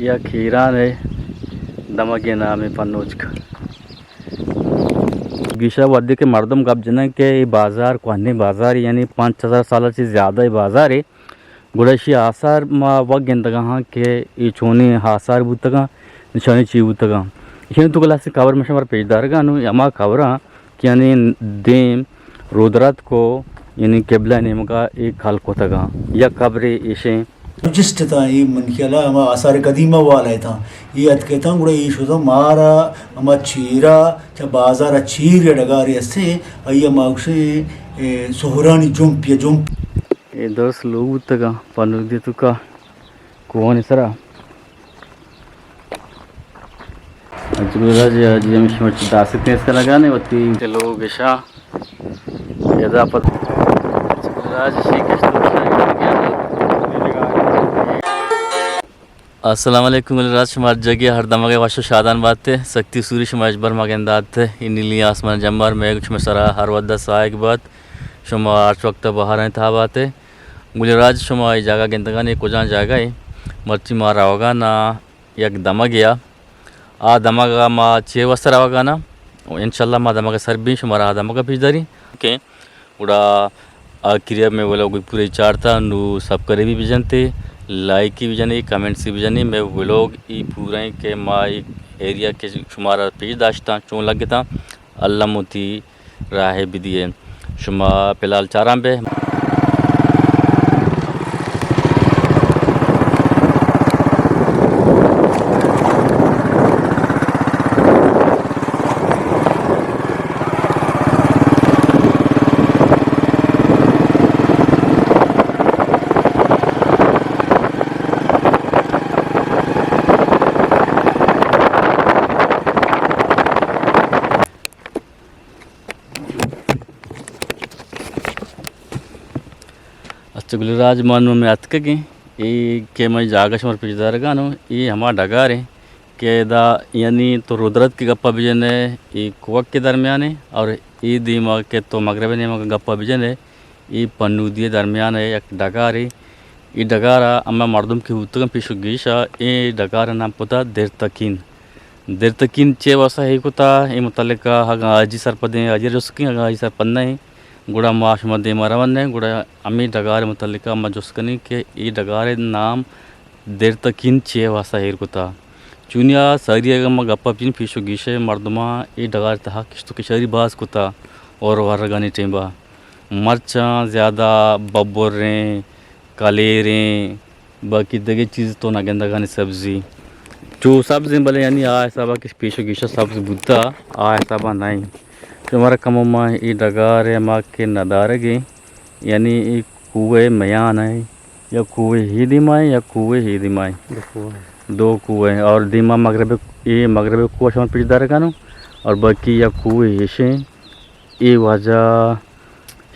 یک ایران ءِ دمگے نام ءَ پنوچک۔ گیشا وھدے کہ مردم گپ جنن کہ اے بازار کوھنیں بازارے، یعنی پنچ ھزار سال ءَ چہ زیادہ اے بازارے، گڑا ایشی آثار ما وت گندگا آں کہ اے چونیں آثار بوتگاں، نشانی چی بوتگاں۔ ایشانی توکا لھتیں قبر ما شمارا پیش دارگا آں۔ نوں ہما قبراں کہ یعنی دیم رودراتک ءُ یعنی قبلہ ءِ نیمگا اے کل کتگاں۔ یک قبرے ایشیں۔ جسٹ تاں اے من خیالا ہما آثار قدیمہ والا اتاں۔ اے اتکتاں گڑا اے شتاں مارا ہما چیرا چہ بازار ءَ چیر یا ڈگارے ہستیں، آئی ءَ ما گوشیں، اے، سہرانی جمپ یا جمپ۔ اے درست لوگ بوتگاں پنودی توکا کوہانی سرا۔ عبداللہ جی، جی ہمیش مرچی داسک نیست لگانے وتی لوگ اشا۔ ادا پد عبداللہ جی شیکش تو السلام علیکم گل راج، شما ہر جگہ ہر دمگے وش و شادان باتے۔ سکتی سوری شما ہچبر مگندات، اے نیلی آسمان جمبر میگ شما سرا ہر ودا ساہگ بات۔ شما ہرچ وقت بہارانی تہا باتے۔ گل راج، شما اے جاگہ گندگانی کجام جاگہ اے؟ مرچی ما روگا نا یک دمگے آ۔ آ دمگا ما چے واسطہ روگا نا؟ و انشاءاللہ ما دمگا سر بیں، شمارا آ دمگا پیش داریں۔ کہ گڑا آخری ءَ مئے ولاگ پورے چارتا، نوں سبسکرائب بی بجنتے، لائک بی بجنے، کمنٹس بی بجنے۔ مئے ولاگ ای پورا ایں کہ ما اے ایریا کہ شمارا پیش داشتاں، چون لگتاں، الم وتی راہ بدیے۔ شما فی الحال چاراں بے۔ اچھا گل راج، ما نوں ہمے اتکگیں، اے کہ ما جاگہ شمار پیش دارگا نوں، اے ہما ڈگار ایں کہ ادا یعنی تو رودراتک کہ گپا بجنے، اے کوک کے درمیان ایں، اور اے دیما کہ تو مغرب نیمگا گپا بجنے، اے پنودی درمیان ایں یک ڈگارے۔ اے ڈگارا ہما مردم کہ بوتگن پیش و گیشا، اے ڈگار نام کتا درتکین۔ درتکین چے واسطہ ہیر کتا، اے متعلقہ اگاں حاجی سرپدیں، حاجی جست کن، اگاں حاجی سرپد نہ ایں، گڑا ما شما دیما رون ایں، گڑا ہمے ڈگار متعلقہ ما جست کنیں کہ اے ڈگار نام درتکین چے واسطہ ہیر کتا۔ چونیا ساری اگاں ما گپا بجنیں پیش و گیش مردماں اے ڈگار تہا کشت و کشاری باز کتا اور ورگانی ٹیمبا۔ مرچاں زیادہ ببریں، کلیریں، باقی دگہ چیز تو نہ گندگانی سبزی۔ چو سبزیں بلے یعنی آ حسابا کہ پیش و گیشا سبز بوتا، آ حسابا نہ ایں۔ شمارا کمو ما اے ڈگار ما کہ ندارگیں، یعنی اے کوہ میان ایں، یا کوہ ہی دیما ایں، یا کوہ ہی دیما ایں۔ دو کوہ ایں۔ دو کوہ ایں اور دیما مغرب، اے مغرب کوہ شما پیش دارگا نوں، اور باقی یا کوہ ایشیں۔ اے واجہ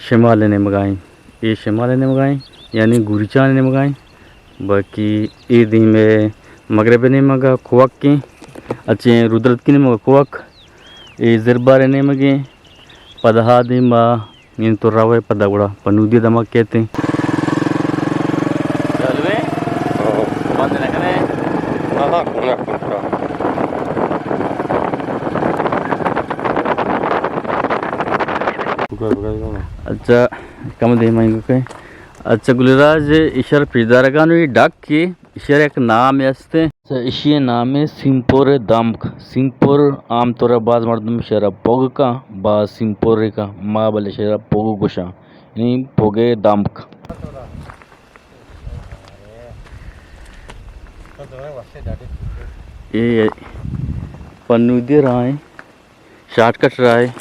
شمال ءِ نیمگا ایں، اے شمال ءِ نیمگا ایں، یعنی گوریچان ءِ نیمگا ایں۔ باقی اے دیم ءَ مغرب ءِ نیمگا کوک ایں، اچھے رودراتک ءِ نیمگا کوک، اے زربار ءِ نیمگ ایں۔ پدا آ دیم ءَ نین تو روئے پدا گڑا پنودی دمگ کیت ایں۔ چالو ایں؟ ہاں۔ بند نہ کنے؟ نہ، نہ، کنے، کنے۔ اچھا، کم دیم ءَ ایں کہ۔ اچھا، گل راج، ایشر پیش دارگا نوں اے ڈک کہ ایشر یک نامے است۔ اچھا، ایشی نام سیمپور دمک۔ سیمپور عام طور باز مردم ایشرا پوگ کن، باز سیمپور کن، ما بلے ایشرا پوگ گوشاں۔ یعنی پوگے دمک۔ اے پنودی راہ ایں، شارٹ کٹ راہ ایں۔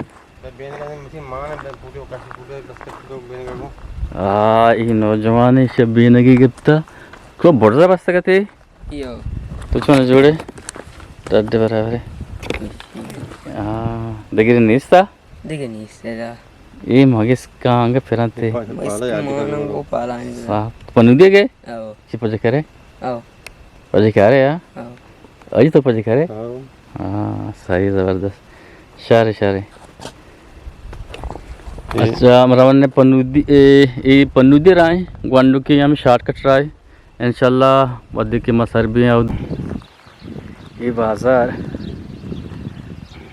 آ، اے نوجوانے شہ بینگی گپتا۔ کو برزا بستگتے؟ ایو۔ تو چون جوڑے؟ ڈڈ برابر۔ آ، دگری نیستا؟ دگہ نیست ادا۔ اے مگس کانگ پرنتے۔ مگس مانن گو پالانی بدا۔ صاحب، پنودی گئے؟ او۔ چی پجے کرے؟ او۔ پجے کرے، ہاں؟ او۔ اجی تو پجے کرے؟ او۔ ہاں، صحیح زبردست۔ شارے، شارے۔ اے۔ اچھا، ہم روان نے پنودی، اے، اے پنودی راہیں، گوانڈو کے ہم شارٹ کٹ راہیں۔ انشاءاللہ وھدے کہ ما سر بیں، او اے بازار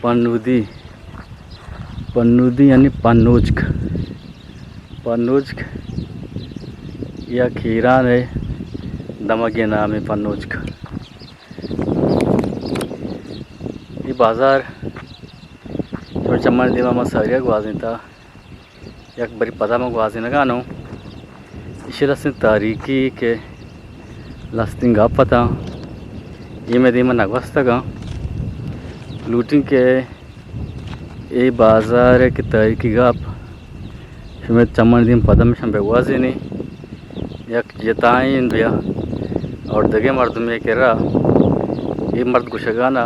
پنودی، پنودی یعنی پنوچک، پنوچک یا کھیران ءِ دمگے نام ءَ پنوچک۔ اے بازار چمانی دیما ما ساریا گوازینتا۔ یک بری پدا ما گوازینگانوں۔ ایشی لستیں تاریخی کہ لستیں گپ اتاں، اے مئے دیما نگوستگاں۔ لوٹیں کہ اے بازار ءِ کہ تاریخی گپ شمئے چمانی دیم پدا مشان بگوازینی۔ یک جتائیں بیا اور دگہ مردمے کرا اے مرد گوشگانا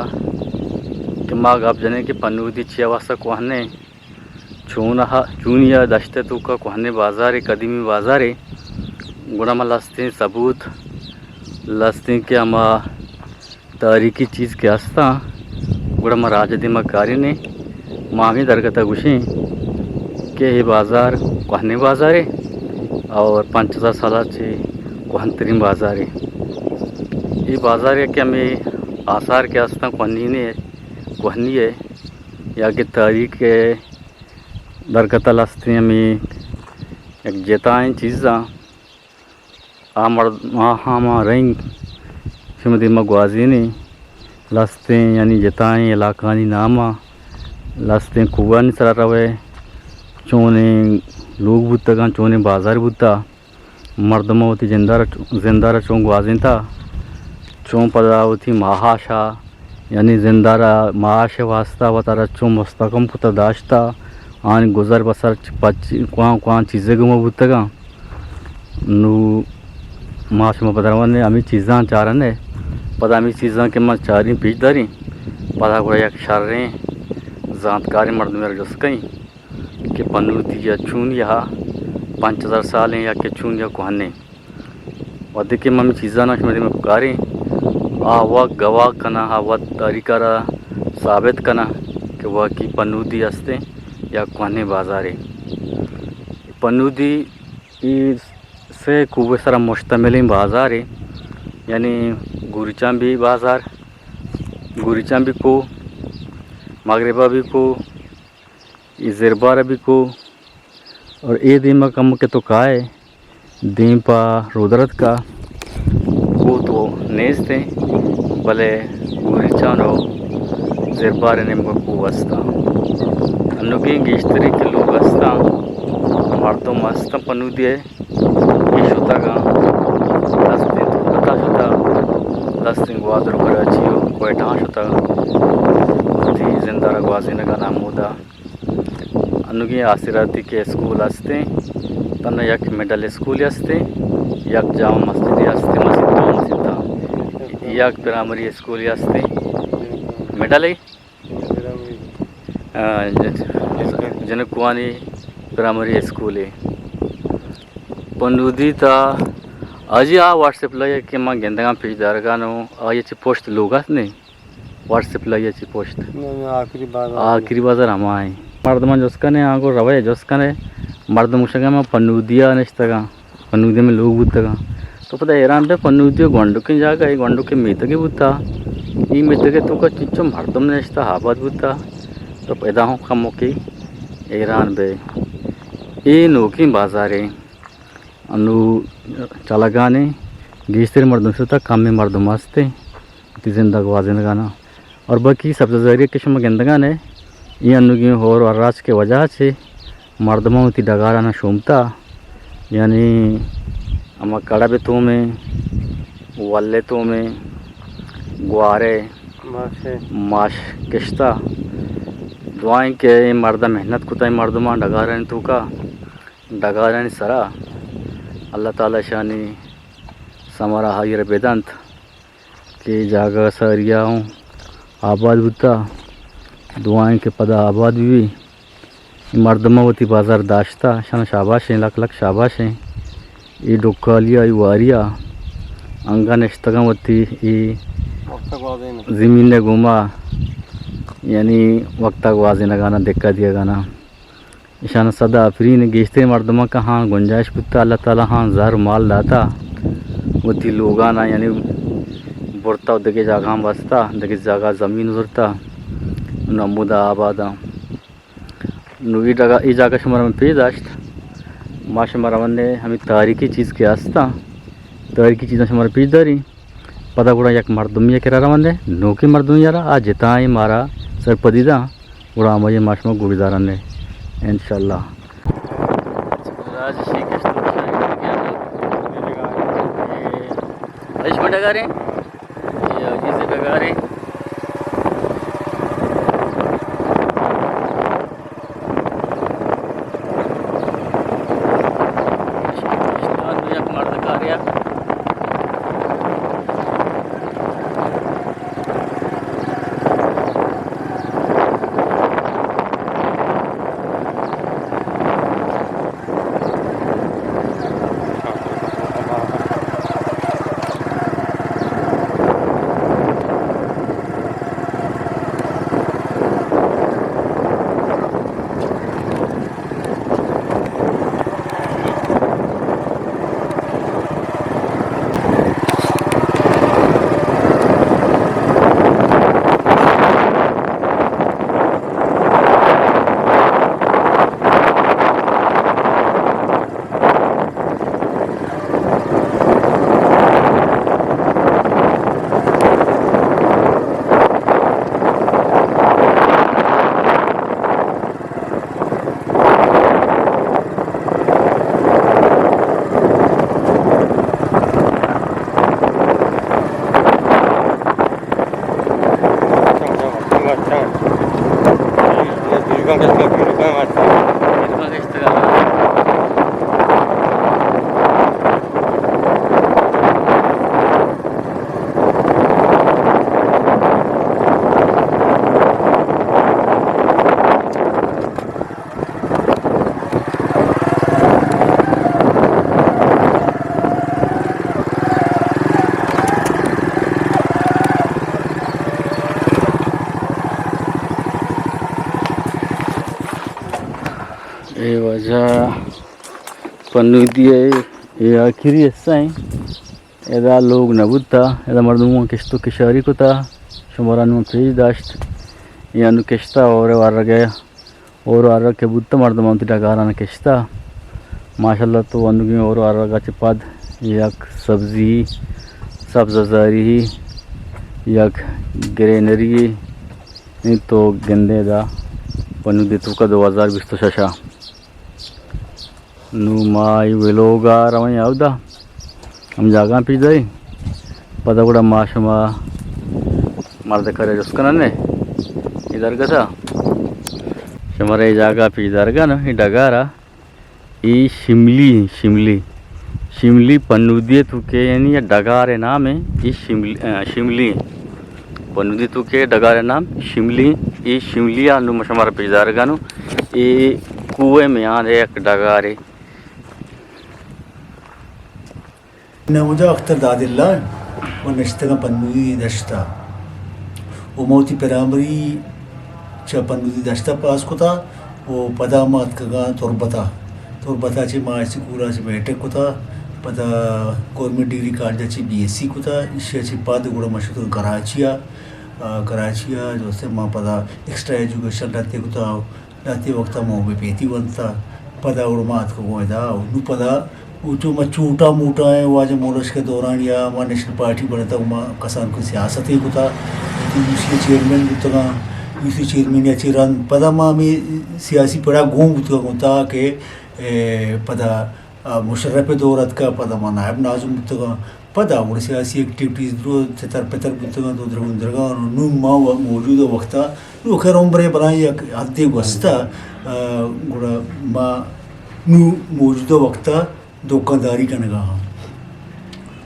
کہ ما گپ جنیں کہ پنودی چیا واسطہ کوہنیں۔ چونہا، چونیا دشت ءِ توکا کوہنیں بازارے، قدیمی بازارے، گڑا ما لستیں ثبوت، لستیں کہ ہما تاریخی چیز کہ ہستاں، گڑا ما راج ءِ دیما کارینیں۔ ما ہمے درگت ءَ گوشیں کہ اے بازار کوہنیں بازارے اور پنچ ہزار سال ءَ چہ کوہنترین بازارے۔ اے بازار ءِ کہ ہمے آثار کہ ہستاں کوہنی نے، کوہنی ءِ یا کہ تاریخ ءِ درگت ءَ لستیں ہمے یک جتائیں چیزاں آ مرد، آ ہما رنگ شمئے دیما گوازینیں لستیں یعنی جتائیں علاقہانی ناماں، لستیں کوہانی سرا روئے، چونیں لوگ بوتگاں، چونیں بازار بوتا۔ مردماں وتی جندارا، زندارا چون گوازینتا، چون پدا وتی معاشا، یعنی زندارا معاش ءِ واسطہ وتارا چون مستحکم کتا داشتا، آنی گزر بسر چ-، پچ-، کوان کوان چیزے گوما بوتگاں۔ نو ما شما پدا روان ہمے چیزاں چارن ءَ، پدا ہمے چیزاں کہ ما چاریں پیش داریں، پدا گڑا یک شریں زانتکاریں مردمے را جست کئیں۔ کہ پنودی یا چونیا پنچ ہزار سالیں یا کہ چونیا کوہنیں۔ وھدے کہ من چیزانا شمئے دیما بکاریں، آ وت گواہ کناں، آ وت تاریخ ءَ را ثابت کناں کہ واقعی پنودی ہستیں یا کوہنیں بازارے۔ پنودی اے سے کوہ ءِ سرا مشتملیں بازارے، یعنی گوریچان بھی بازار، گوریچان بھی کوہ، مغربا بھی کوہ، اے زربار ءَ بھی کوہ، اور اے دیم ءَ کمکے تو کائے، دیم پہ رودرتک ءَ کوہ تو نیست ایں، بلے گوریچان ءُ زربار ءِ نیمگ ءَ کوہ است اَنت۔ انوگیں گیشتریں کہ لوگ است اَنت، مردم است اَنت پنودی ءَ، اے شتگ اَنت، دستیں تربت ءَ شتگ، دستیں گوادر ءُ کراچی ءُ کوئٹہ ءَ شتگ، وتی زند ءَ را گوازینگ ءَ اَنت ہمودا۔ انوگیں آسراتی کہ اسکول ہستیں، تنا یک مڈل اسکولے ہستیں، یک جامع مسجدے ہستیں، مسجد، دو مسجد، یک پرائمری اسکولے ہستیں، مڈل اے؟ آ، ج-، جنکوانی پرائمری اسکولے۔ پنودی تا آجی آ واٹس ایپ لگے کہ من گندگاں پیش دارگاں نوں، آئی چہ پشت لوگ ہست نے؟ واٹس ایپ لگے چہ پشت۔ نہ، نہ، آخری بازار۔ آخری بازار ہما ایں۔ مردماں جست کنے، آ گوں روے جست کنے، مردم گوشگا من پنودیا نشتگاں۔ پنودی میں لوگ بوتگاں۔ تو پدا حیران بے، پنودی گونڈکیں جاگہ، اے گونڈکیں میتگے بوتا۔ اے میتگے توکا چنچو مردم نشتا، آباد بوتا۔ تو ادا ہم کموکے حیران بے۔ اے نوکیں بازارے۔ انو چلگانے گیشتر مردم شتا، کمیں مردم ہستے۔ وتی زند ءَ گوازینگ ءَ اَنت۔ اور باقی سبزہ زاری کہ شما گندگانے، اے انوگیں ہور ءُ ہراچ کہ وجہ چہ مردماں وتی ڈگارانا شومتا، یعنی ہما کڑب تومیں، ول تومیں، گوارے، ماش کشتا۔ دعائیں کہ اے مرد محنت کتا، اے مردماں ڈگارانی توکا، ڈگارانی سرا اللہ تعالی شانی ثمرہ ہائی را بدنت۔ کہ جاگہ ساریا ہوں آباد بوتا، دعائیں کہ پدا آباد بی۔ اے مردماں وتی بازار داشتا، شان شاباشیں، لک لک شاباشیں۔ اے ڈکالیا، اے واریا انگا نشتگاں وتی اے زمین گوما، یعنی وقتا گوازینگانا، دکا دیگانا۔ اشان صدا آفرین۔ گیشتریں مردماں کہ ہاں گنجائش بوتا، اللہ تعالی ہاں زر مال داتا، وتی لوگانا یعنی برتا و دگہ جاگہ ہم بستا، دگہ جاگہ زمین زرتا، نوں ہمودا آباداں۔ نوں اے جاگہ، اے جاگہ شمارا من پیش داشت۔ ما شمارا من ہمے تاریخی چیز کہ ہستاں، تاریخی چیزاں شمارا پیش داریں۔ پدا گڑا یک مردمے ءِ کرا رواں دے، نوکیں مردمے ءَ را، آ جتائیں مارا سرپدی داں، گڑا ہمائی ما شما گوشداراں دے، انشاءاللہ۔ راج شی کشت و کشانی ڈگارے۔ ریشم ڈگارے۔ اے عزیز ڈگارے۔ یک مردکارے۔ اے واجہ پنودی ءِ اے آخری حصہ ایں۔ ادا لوگ نہ بوتا، ادا مردماں کشت و کشاری کتا، شمارا نوں پیش داشت۔ اے انوں کشتا اور ورگ ءَ، اور ورگ کہ بوتا مردماں وتی ڈگاراں کشتا۔ ماشاءاللہ تو انوگیں اور ورگ ءَ چہ پد یک سبزی، سبز زاری، یک گرینری ایں تو گندے ادا پنودی توکا دو ہزار بیست و شش ءَ۔ نوں ما اے ولوگ ءَ رویں اودا، ہم جاگہاں پیش داریں۔ پدا گڑا ما شما مردکارے جست کنن اے درگت ءَ۔ شمارا اے جاگہ پیش دارگا نوں، اے ڈگار ءَ، اے شملی، شملی، شملی پنودی ءِ توکے، یعنی اے ڈگار ءِ نام ایں، اے شملی، آ، شملی۔ پنودی توکے ڈگار ءِ نام شملی، اے شملی ءَ نوں ما شمارا پیش دارگا نوں، اے کوہ ءِ میان ءَ یک ڈگارے۔ نام واجہ اختر داداللہ، ما نشتگاں پنودی دشت ءَ۔ و ما وتی پرائمری چہ پنودی دشت ءَ پاس کتا و پدا ما اتکگاں تربت ءَ۔ تربت ءَ چہ ما اسکول ءَ چہ میٹرک کتا، پدا گورنمنٹ ڈگری کالج ءَ چہ بی ایس سی کتا، ایشی ءَ چہ پد گڑا ما شتگاں کراچی ءَ۔ آ، کراچی ءَ جو است ما پدا ایکسٹرا ایجوکیشن لہتے کتا، لہتے وقت ءَ ما ہومیوپیتھی ونتا، پدا گڑا ما اتکگوں ادا، نوں پدا او چو ما چوٹا موٹا ایں، واجہ مولشک ءِ دورانی ءَ ما نیشنل پارٹی بنتا، ما کسان کو سیاستے کتا، یو سی چیئرمین بوتگاں، یو سی چیئرمین ءَ چہ رند پدا ما ہمے سیاسی پڑا گون بوتگاں تا کہ، اے، پدا، آ، مشرف ءِ دور اتکا، پدا ما نائب ناظم بوتگاں۔ پدا گڑا سیاسی ایکٹیویٹیز درو تتر پتر بوتگاں، تو درگون درگاں، نوں ما و-، موجودہ وقتا، نوں خیر عمر ءِ بلائیں یک حدے گوستا، آ، گڑا ما نوں موجودہ وقتا دکانداری کنگا ہاں۔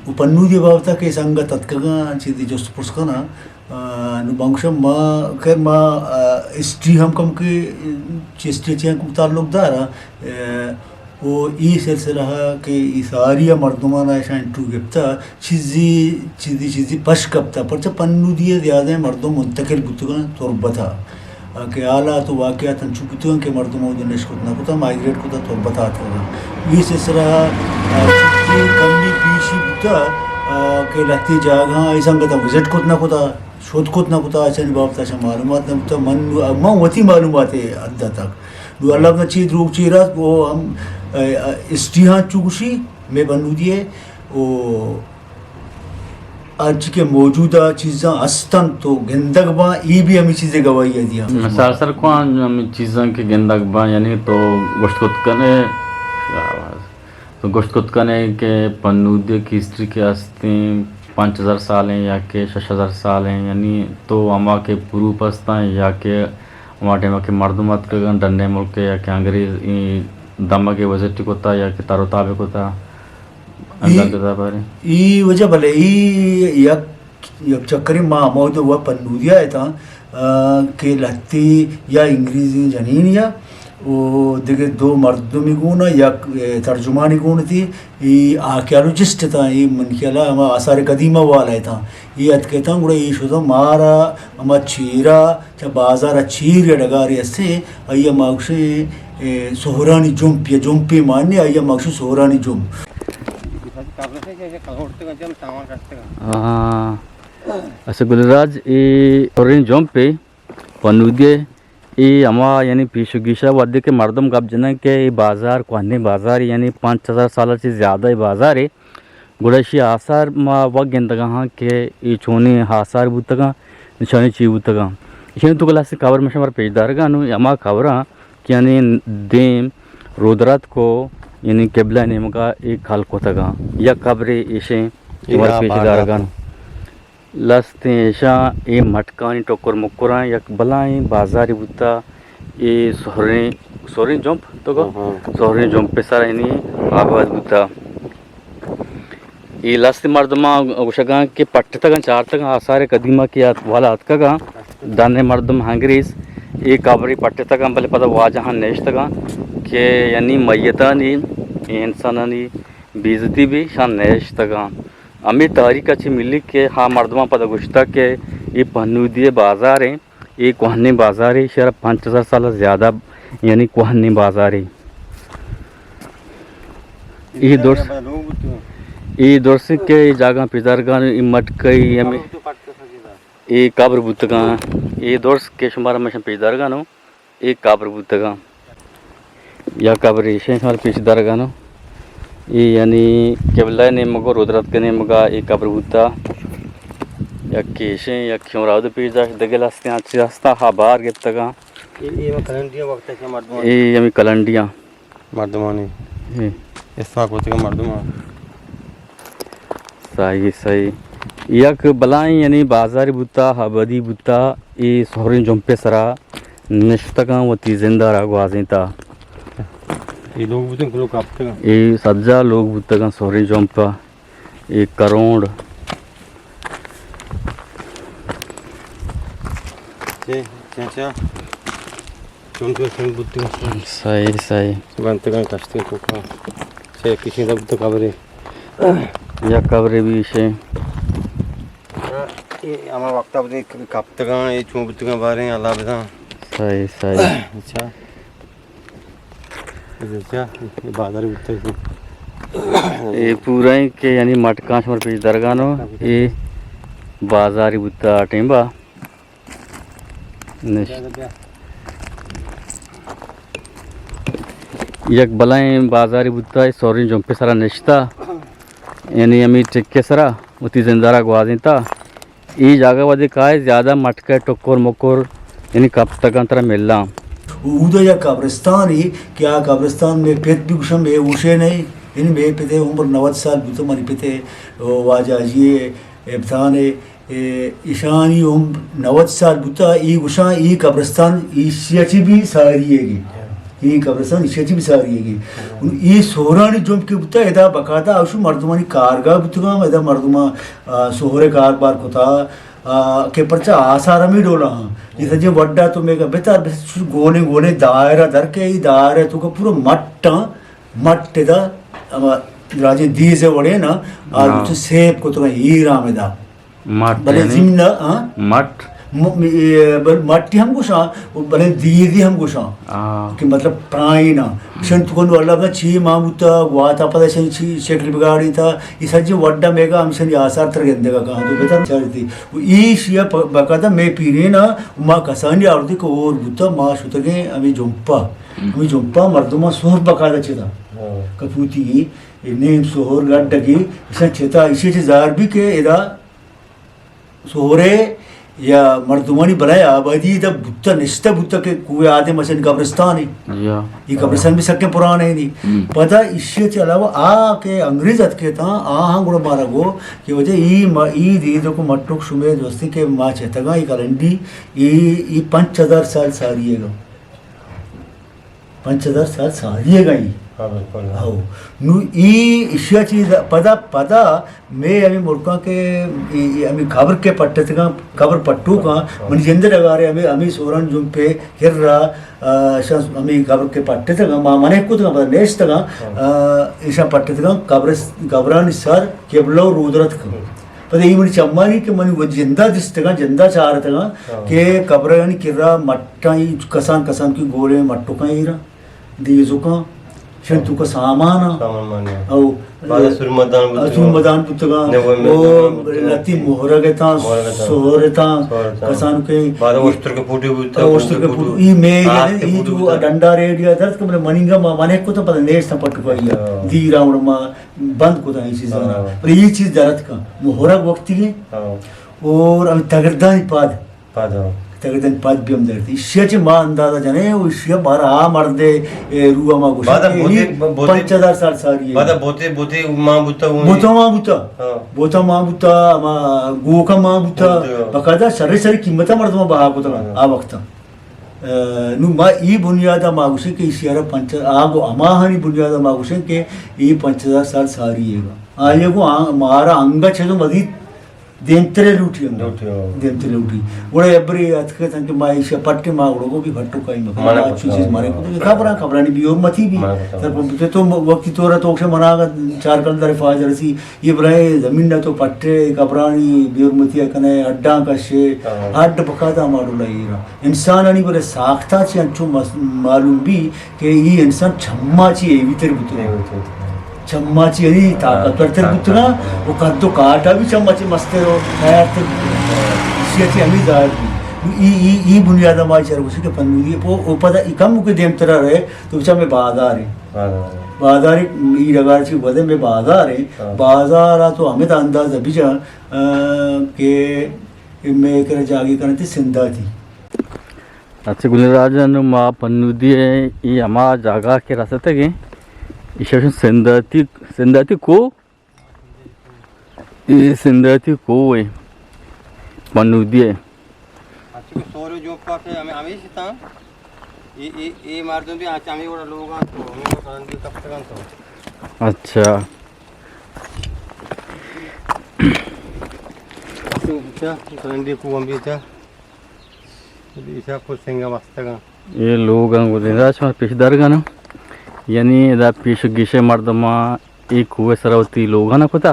و پنودی بابتا کہ سنگت اتکگاں، چیزی جست پرس کناں، آ، نوں بانگشم ما، خیر ما، آ، ہسٹری ہم کم کہ، چہ ہسٹری چہ ہم کم تعلق دارا، آ، و ای سلسلہ ءَ کہ ای ساری ءَ مردماں اشاں انٹرویو گپتا، چیزی، چیزی، چیزی پش کپتا، پرچہ پنودی ءَ زیادہ مردم منتقل بوتگاں تربت ءَ۔ آ، کہ حالات و واقعات انچو بوتگاں کہ مردم اود نشکت نہ کتا، مائگریٹ کتا تربت ءَ اتکگاں۔ ای سلسلہ ءَ، آ، چیزی کمی پیشی بوتا، آ، کہ لہتے جاگہاں اے سنگتاں وزٹ کت نہ کتا، شت کت نہ کتا، اشانی بابت اشاں معلومات نہ بوتا۔ من، من وتی معلومات ءِ حد تک۔ نو اللہ بزاں چی دروگ چی راست، او ہم، اے، اے، ہسٹری ہاں چو گوشی، مئے بنودی ءِ، او ہرچی کہ موجودہ چیزاں ہست انت و گندگ باں، اے بھی ہمے چیزے گواہی ءَ دیاں۔ مثال سر کواں ہمے چیزاں کہ گندگ باں، یعنی تو گوشت کت کنے، تو گوشت کت کنے کہ پنودی ءِ ہسٹری کہ ہستیں پنچ ہزار سال ایں یا کہ شش ہزار سال ایں، یعنی تو ہما کہ پروف ہستاں یا کہ ہما ٹائم کہ مردم اتکگاں ڈنے ملک ءَ یا کہ انگریز ایں دمگ ءَ وزٹ کتا یا کہ تر و تاب کتا۔ اندر اے، کتاب ءَ۔ اے وجہ بلے اے یک، یک چکرے ما ہمود ءَ پنودی ءَ اتاں، آ، کہ لہتے یا انگریزی جنین یا او دگہ دو مردمی گون ءَ یک، اے، ترجمانی گون تی، اے آرکیالوجسٹ اتاں، اے من خیال ءَ ہما آثار قدیمہ والا اتاں۔ اے اتک اتاں گڑا اے شتاں مارا ہما چیرا چہ بازار ءَ چیر یا ڈگارے ہستیں، آئی ءَ ما گوشیں، اے، سہرانی جمپ یا جمپے مانے، آئی ءَ ما گوشیں سہرانی جمپ۔ ہاں۔ اچھا گل راج، اے سہریں جمپے پنودی ءِ، اے ہما یعنی پیش و گیشا وھدے کہ مردم گپ جنن کہ اے بازار کوہنیں بازارے، یعنی پنچ ہزار سال چہ زیادہ اے بازارے۔ گڑا ایشی آثار ما وت گندگا ہاں کہ اے چونیں آثار بوتگاں، نشانی چی بوتگاں۔ ایشانی توکا لہتیں قبر من شمارا پیش دارگا نوں، ہما قبراں کہ یعنی دیم رودراتک و یعنی قبلہ نیمگا اے کھل کتگاں۔ یک قبرے ایشیں شمارا پیش دارگا نوں۔ لہتیں ایشاں اے مٹکانی ٹکر مکراں یک بلاہیں بازارے بوتا۔ اے سہریں، سہریں جمپ تو گو؟ ہاں، ہاں۔ سہریں جمپ سر یعنی آباد بوتا۔ اے لہتیں مردماں گوشگاں کہ پٹتگاں، چارتگاں، آثار قدیمہ کہ ات-، والا اتکگاں، ڈنے مردم انگریز اے قبرے پٹتگاں، بلے پدا واجہاں نشتگاں کہ یعنی میتانی، اے انسانانی بے عزتی بھی شان نشتگاں۔ ہمے تاریخ ءَ چہ ملی کہ ہا مردماں پدا گوشتگ کہ اے پنودی ءِ بازار ایں، اے کوہنیں بازارے، شر پنچ ہزار سال زیادہ یعنی کوہنیں بازارے۔ اے درس، اے درس کہ اے جاگہ پیدارگان اے مٹکئی ہمے اے قبر بوتگاں، اے درس کہ شمارا من پیدارگانوں۔ اے قبر بوتگاں۔ یا قبر ایشیں شمار پیش دارگانوں۔ اے یعنی قبلہ نیمگ و رودراتک نیمگا اے قبر بوتا۔ یک ایشیں، یک شمار آدو پیش داشت، دگہ لہتیں آچی ہستا، ہا بار گپتگاں۔ اے، اے ہمے کلنڈیاں وقت ہے کہ مردمان۔ اے ہمے کلنڈیاں۔ مردمانی۔ اے۔ استعمال کرتگاں مردمان۔ صحیح، صحیح۔ یک بلاہیں یعنی بازارے بوتا، آبادی بوتا، اے سہریں جمپے سرا نشتگاں وتی زند ءَ را گوازینتا۔ اے لوگ بوتن کلو کپتگاں۔ اے سجا لوگ بوتگاں سہریں جمپ ءَ۔ اے کرونڈ۔ چے، چے، چے؟ چون تو سنگ بوتگاں۔ صحیح، صحیح۔ بنتگاں کشتگاں کوکا۔ چے کشیں دا بوتگ قبرے۔ یا قبرے بھی ایشیں۔ اے ہما وقتا بوتیں کپتگاں، اے چون بوتگاں باریں، اللہ بزاں۔ صحیح، صحیح۔ اچھا۔ اچھا، اے بازار بوتا ہے۔ اے پورا ایں کہ یعنی مٹکاں شمار پیش درگانو، اے بازاری بوتا ٹیمبا۔ نش-، یک بلائیں بازاری بوتا، اے سوریں جمپے سرا نشتا، یعنی ہمیں ٹکے سرا وتی زندارا گوازینتا۔ اے جاگہ وھدے کائے زیادہ مٹکے ٹکر مکر یعنی کپتگاں ترا ملاں۔ اودا یک قبرستانے کہ آ قبرستان مئے پت بھی گوشاں مئے ہوشے نئے، یعنی مئے پتے عمر نود سال بوتا، منی پتے واجہ حاجی ابتان ء، اے، ایشانی عمر نود سال بوتا، اے گوشاں اے قبرستان ایشی ء چہ بھی ساری ئیگی۔ اے قبرستان ایشی ء چہ بھی ساری ئیگی۔ اے سہرانی جمپ کہ بوتا، ادا باقاعدہ اوشو مردمانی کارگاہ بوتگاں، ادا مردماں، آ، سہر ء کاربار کتا، آ، کہ پرچا آثار ہمے ڈولا ہاں۔ اے سجے وڈا تو میگا بتار، بس گونے گونے دائرہ در کے، اے دائرہ تو کا پورا مٹاں، مٹ ادا، ہما راجے دیز وڑے نا، آ ہاں۔ تو سیب کو تو ہیرام ادا۔ مٹ بلے یعنی زمین ء، ہاں؟ مٹ۔ م-، م-، اے، بل مٹی ہم گوشاں، بلے دیدی ہم گوشاں۔ آ۔ کہ مطلب پرائنا۔ شن تو کنو اللہ بدا چی مان بوتا، گواتا پدا شن چی شکل بگاڑینتا، ای سجے وڈا میگا ہم شنی آثار تر گندگا کہاں تو بتا چارتی۔ و ایشیا پ-، باقاعدہ مے پیرینا ما کسانی آوردی کہ اور بوتا، ما شتگیں ہمیں جمپا۔ ہمیں جمپا مردمان سہر باقاعدہ چتا۔ ہاں۔ کپوتی، اے نیم سہر گڈگی، ایشاں چتا، ایشی چی ظاہر بھی کہ ادا سہرے یا مردمانی بلائیں آبادی دا بوتا، نشتہ بوتا کہ کوہ آدم اشن قبرستان ہے۔ یا۔ یہ قبرستان بھی سکے پرانے نہیں۔ ہم۔ پدا ایشی چی علاوہ آ کہ انگریز اتکے تا، آہاں گڑا مارا گو کہ وجہ ای ما-، ای دید کو مٹک شمے دوستی کہ ما چتگا ای کلنڈی، ای، ای پنچ ہزار سال ساری ہے گا۔ پنچ ہزار سال ساری ہے گا ای۔ ہاں، بالکل۔ ہاں۔ نو ای ایشیا چیز پدا، پدا مے ہمیں ملکاں کہ ای، ای ہمیں قبر کے پٹتگاں، قبر پٹوکاں، ہاں۔ من جند ڈگارے ہمیں، ہمیں سوران جمپے کرا، آ، شاں ہمیں قبر کے پٹتگاں، ما منے کتگاں، پدا نیشتگاں، ہاں۔ آ، ایشاں پٹتگاں، قبر، قبرانی سر قبلہ و رودرت کن۔ ہاں۔ پدا ای منی چمانی کہ منی وت جندا دستگاں، جندا چارتگاں، ہاں۔ کہ قبرانی کرا مٹ ٹائی کسان کسان کی گولیں مٹکاں ایرا دیزکاں، شن تو کا سامان آ۔ سامان مان آ۔ او، بعد سرمدان بوتگاں۔ سرمدان بوتگاں۔ نہ وہ او، مردمان بوتگاں۔ لتی مہرگ اتاں، مہرگ اتاں۔ سہر اتاں، سہر اتاں۔ کسان کے بعد اوشتر کے پوٹی بوتگاں، اوشتر کے پوٹی، ای مے، آس کے ای پوٹی جو بوتگاں۔ ڈنڈا ریڈیا درد کہ منے مننگا ما منے کو تو پتہ نیش تا پٹ پائی۔ ہاں۔ دیرا اڑ ما بند کو تا ای چیز۔ ہاں۔ پر ای چیز درد کا مہرگ وقتی ہے۔ ہاں۔ اور اب تگردانی پاد پاد، ہاں۔ تقریباً پاد بیم درتی۔ ایشی چہ ما اندازہ جنے، و ایشی بارہ آ مردے، اے، روح ما گوشت بعد کہ بوتے، ای بوتے، پنچ ہزار سال ساری ہے۔ بعد بوتے، بوتے ما بوتا ہوں۔ بوتا ما بوتا۔ ہاں۔ بوتا ما بوتا، ما گوکا ما بوتا۔ بوتا۔ باقاعدہ شر شر قیمتا مردم بہا کو تا ہاں۔ آ وقتا۔ اے، نو ما ای بنیادا ما گوشے کہ ایشی را پنچ، آ گو ہماہانی بنیادا ما گوشے کہ ای پنچ ہزار سال ساری ہے۔ آ یہ گو آ، مارا انگا چھ تو مزید دیمترے لوٹی ہم۔ لوٹی، ہاں۔ دیمترے لوٹی۔ گڑا ابری اتکتن کہ ما ایشا پٹے ما گڑا گو بھی پٹو کائی مکن۔ مانا ما پٹو، چیز مارے ہاں۔ کو خبراں، خبرانی بے حرمتی بھی۔ مانا پٹو۔ تر پہ تو وقتی طور تو اکشے منا چار کلدار فائدہ رسی۔ یہ برائے زمین نہ تو پٹے، خبرانی بے حرمتی کنے، اڈاں کشے، ہاں۔ اڈ بکاتا ما ڈولا ایرا۔ انسانانی بلے ساختا چی انچو مس-، معلوم بھی کہ ای انسان چما چی ہیوی تر بوتگا۔ ہیوی تر بوتگا۔ چما چی یعنی طاقتور تر بوتگا، ہاں۔ و قد و کاٹا بھی چما چی مستر و تیار تر بوتگا۔ ایشی چی ہمیں ظاہر بھی۔ ای، ای، ای بنیاد ما چر گوشی کہ پنودی پو، او پدا ای کم کے دیم ترا رہے، تو بچا میں بازار ہے۔ بازار ہے۔ بازار ہے، ای ڈگار چی بدے میں بازار ہے۔ ہاں۔ بازار آ تو ہمیں تا اندازہ بجا، آ، کہ میں کرا جاگی کرنتی سندھا تھی۔ اچھا گل راج، نوں ما پنودی ءَ اے ہما جاگہ کہ رستگیں، ایشی سندھاتی، سندھاتی کوہ، اے سندھاتی کوہ اے پنودی ءَ۔ اچھا، سورو جو پاس ہے، ہمیں، ہمیش تاں۔ اے، اے، اے مردم بھی آچ ہمیں وڑا لوگ آں تو، ہمیں وڑا رندی کپتگاں تو۔ اچھا۔ تو کیا، رندی کو ہم بھی تھا۔ ایشاں پر سنگ ءَ بستگاں۔ اے لوگ آں گوں ادا شما پیش دارگاں نا۔ یعنی ادا پیش و گیش مردماں اے کوہ سرا وتی لوگاں نہ کتا۔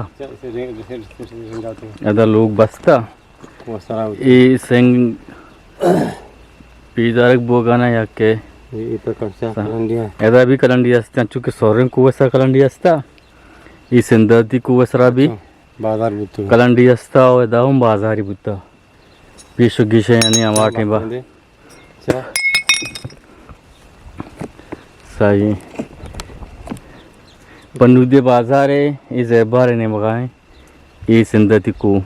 ادا لوگ بستا۔ کوہ سرا وتی۔ اے سنگ پیش دارگ بوگانا یا کہ اے، اے پر کلنڈیاں کلنڈی۔ ادا بھی کلنڈی ہستاں، چونکہ سوریں کوہ سرا کلنڈی ہستا۔ اے سندھاتی کوہ سرا بھی اچھا، بازار بوتگ۔ کلنڈی ہستا و ادا ہم بازاری بوتا۔ پیش و گیش یعنی ہما ٹیم با۔ چا؟ صحیح۔ پنودی بازار ہے، اے زیبار ہے نیمگا ہیں، اے سندھاتی کوہ۔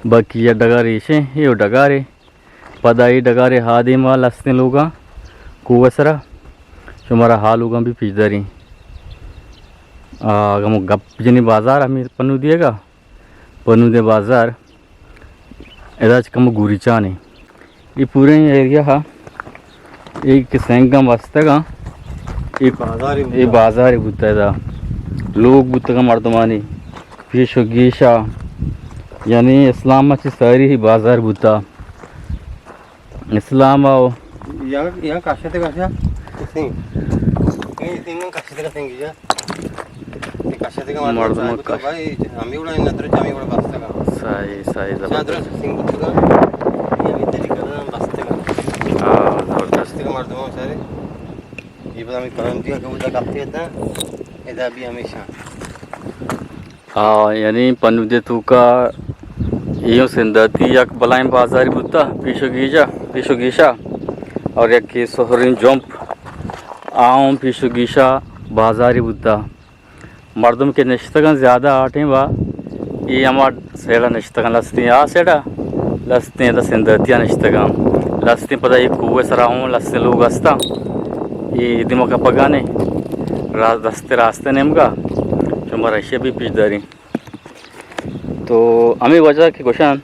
باقی یہ ڈگار ایشے، یہ ڈگار ہے۔ پدا اے ڈگار ءَ ہادے ما لستیں لوگاں کوہ سرا شمارا ہا لوگاں بھی پیش داریں۔ آ، اگاں ما گپ جنی بازار ہمیں پنودی ءَ گا، پنودی بازار ادا چہ کمو گوریچان ایں۔ اے پوریں ایریا ہا، اے کہ سنگاں بستگاں، اے بازارے بوتا۔ اے بازارے بوتا ادا۔ لوگ بوتگاں مردمانی۔ پیش و گیشا، یعنی اسلام ءَ چہ ساری ہی بازار بوتا۔ اسلام ءَ و یہاں، یہاں کاشتے، کاشا سنگ۔ کہیں سنگ کاشتے کا سنگ جا۔ کاشتے کا مردم کاش۔ بھائی، ہمیں اڑا ندر، ہمیں اڑا بستا کا۔ صحیح، صحیح، زبردست۔ سنگ بوتا۔ مردم سارے، یہ پتہ ہمیں پرندیاں کہ ادا کپتے تھا، ادا بھی ہمیشہ۔ ہاں، یعنی پنودے توکا ایوں سندھاتی یک بلائیں بازاری بوتا، پیش و گیشا، پیش و گیشا، اور یک سہریں جمپ آؤں پیش و گیشا بازاری بوتا۔ مردم کہ نشتگاں زیادہ آ ٹیم ءَ، اے ہما سیڈا نشتگاں، لستیں آ سیڈا، لستیں ادا سندھاتیا نشتگاں، لستیں پدا اے کوہ سرا ہوں لستیں لوگ ہستاں۔ اے دیما کپگانے را-، دست راست نیمگا، شما رشیا بھی پیش داریں۔ تو ہمیں وجہ کہ گوشان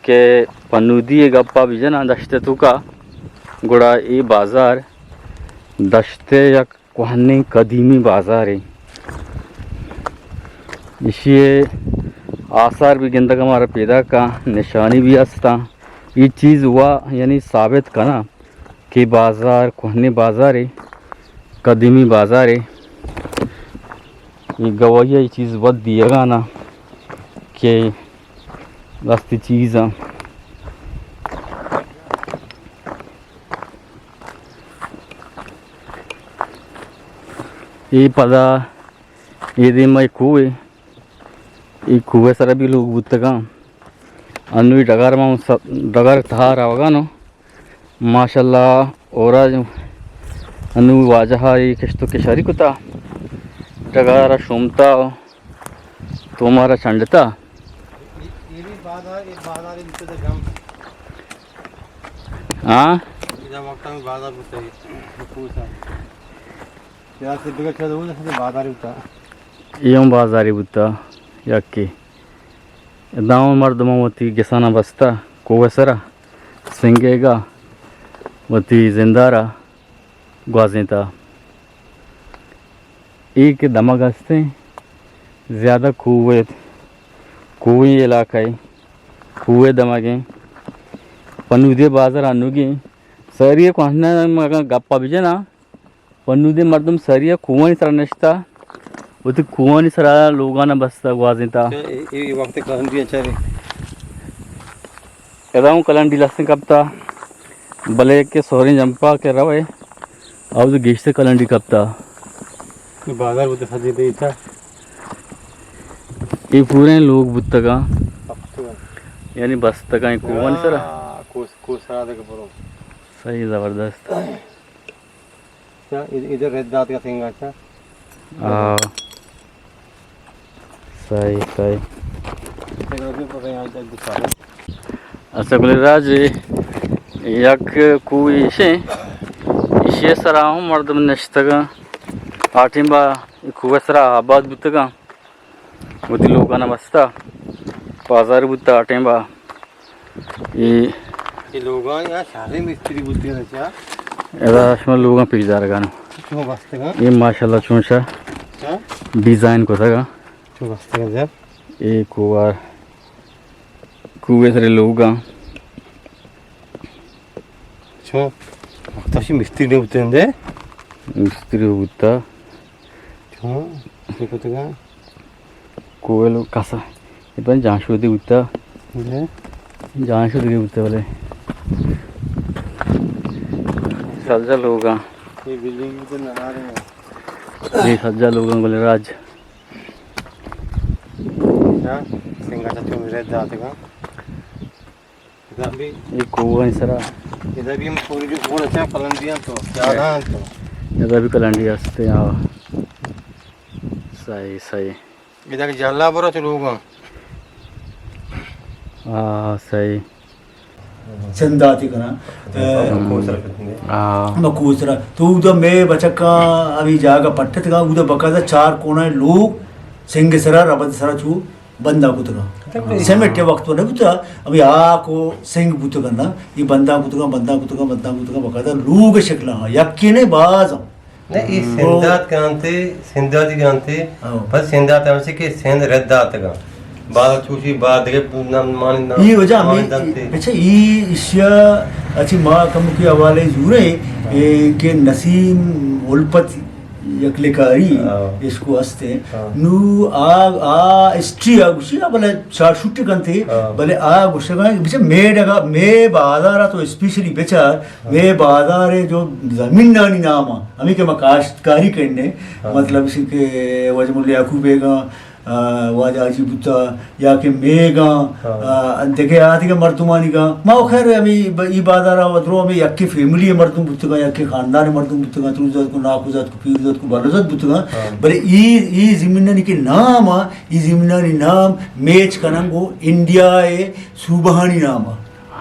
کہ پنودی گپا بجناں دشت توکا، گڑا اے بازار دشت یک کوہنیں قدیمی بازارے۔ ایشی آثار بھی گندگ مارا پیداکاں، نشانی بھی ہستاں۔ اے چیز وا یعنی ثابت کناں کہ بازار کوہنیں بازارے، قدیمی بازارے۔ اے گواہی اے چیز وت دیگانا کہ دستی چیزاں۔ اے پدا اے دیم ءَ کوہ، اے کوہ ءِ سرا بھی لوگ بوتگاں۔ انوی ڈگار ما س-، ڈگار تہا روگا نو۔ ماشاءاللہ، اورا انو واجہ ءَ اے کشت و کشاری کتا، ڈگار ءَ شومتا، تو مارا چنڈتا۔ ہاں؟ یا سے دگہ چیز ہو، جیسے بازار ہوتا۔ اے ہم بازارے بوتا، یکے۔ داں مردماں وتی گسانا بستا، کوہ سرا، سنگیگا، وتی زندارا گوازینتا۔ اے کہ دمگ ہستیں، زیادہ کوہ، کوہی علاقہ اے، کوہ دمگیں۔ پنودے بازار انوگیں۔ ساری کوہنا مگا گپا بجنا۔ پنودیں مردم ساری ءَ کوہانی سرا نشتا، وتی کوہانی سرا لوگانا بستا گوازینتا۔ اچھا، اے، اے، اے وقت کلنڈی اچارے۔ ادا ہوں کلنڈی لستیں کپتا، بلے کہ سہریں جمپا کہ روے، اودا گیشتر کلنڈی کپتا۔ اے بازار بوتے سجے دے اچا۔ اے پوریں لوگ بوتگا۔ بستگا۔ یعنی بستگا اے کوہانی سرا۔ ہاں، کوس، کوس سرا دے برو۔ صحیح زبردست۔ چا، اد-، ادھر رد دات کا سنگا، چا۔ ہاں۔ صحیح، صحیح۔ اچھا، گل راج، یک کوہ ایشیں، ایشی سرا ہوں مردم نشتگاں۔ آ ٹیم با کوہ سرا آباد بوتگاں۔ وتی لوگانا بستا، بازار بوتا آ ٹیم با۔ اے، اے لوگاں یا شہریں مستری بوتگاں چا؟ ادا شما لوگاں پیش دارگانا۔ چون بستگاں؟ اے ماشاءاللہ چون شا۔ چا؟ ڈیزائن کتگا۔ چون بستگاں جا؟ اے کوار، کوے سرے لوگاں۔ چون؟ وقتا شی مستری نہ بوتگاں دے؟ مستری بوتا۔ چون؟ چی کتگاں؟ کوئل کسا، اے پن جان شودی بوتا۔ جی۔ جان شودی بوتا بلے۔ سجا لوگاں۔ اے بلڈنگ تو نہ آ رہے ہیں۔ اے سجا لوگاں گل راج۔ اچھا، سنگا چا چون رد داتگا۔ ادا بھی اے کوہانی سرا۔ ادا بھی ہم پوری جو گوڑ اچھا کلنڈیاں تو، زیادہ ہیں تو۔ ادا بھی کلنڈی ہستے، ہاں۔ صحیح، صحیح۔ ادا کہ جہلا برو چلو گا۔ ہاں، صحیح۔ چنداتی کنا۔ ہاں۔ ہاں۔ ہم کوسرا۔ تو ادا میں بچکا ابھی جاگا پٹت گا، ادا بقاعدہ چار کونا لوگ سنگ سرا، ربد سرا چو بنداں کتگاں۔ سیمنٹ ءِ وقت نہ بوتگ، ہمے ہاک و سنگ بوتگ انت۔ اے بنداں کتگاں، بنداں کتگاں، بنداں کتگاں، باقاعدہ لوگ ءِ شکل ءَ، یکے نہ باز انت۔ نہ، اے سندات کنت، سنداتی کنت، ہاں۔ بس سندات ہمیش کہ سند رد داتگاں۔ باز چوشی، باز دگہ نام، مانی نام، اے وجہ ہمے، مانی دنت۔ اچھا، اے اشیا، اچھا، ما کمکے حوالے زوریں، اے کہ نسیم الپت یکلے کاری ہاں۔ اس کو ہستے۔ ہاں۔ نو آ، آ ہسٹری آ گوشی، آ بلے شارٹ شوٹ کنتے، ہاں۔ بلے آ گوشگا، بچے مے ڈگا، مے بازارا تو اسپیشلی بچار، ہاں۔ مے بازار جو زمینانی نام آ، ہمیں کہ ما کاشتکاری کرنے، ہاں۔ مطلب اسی کہ واجہ ملا یعقوب بیگا، آ، واجہ حاجی بوتا یا کہ میگاں، ہاں۔ آ، دگہ آ دگہ مردمانی گاں۔ ما و خیر ہمیں ب-، ای بازار ء درو ہمیں یکے فیملی ء مردم بوتگاں، یکے خاندان ء مردم بوتگاں، تروزات کو، ناکوزات کو، پیروزات کو، بلوزات بوتگاں۔ ہاں۔ بلے ای، ای زمینانی کہ نام آ، ای زمینانی نام میچ کنن گو انڈیا ء صوبہانی نام آ۔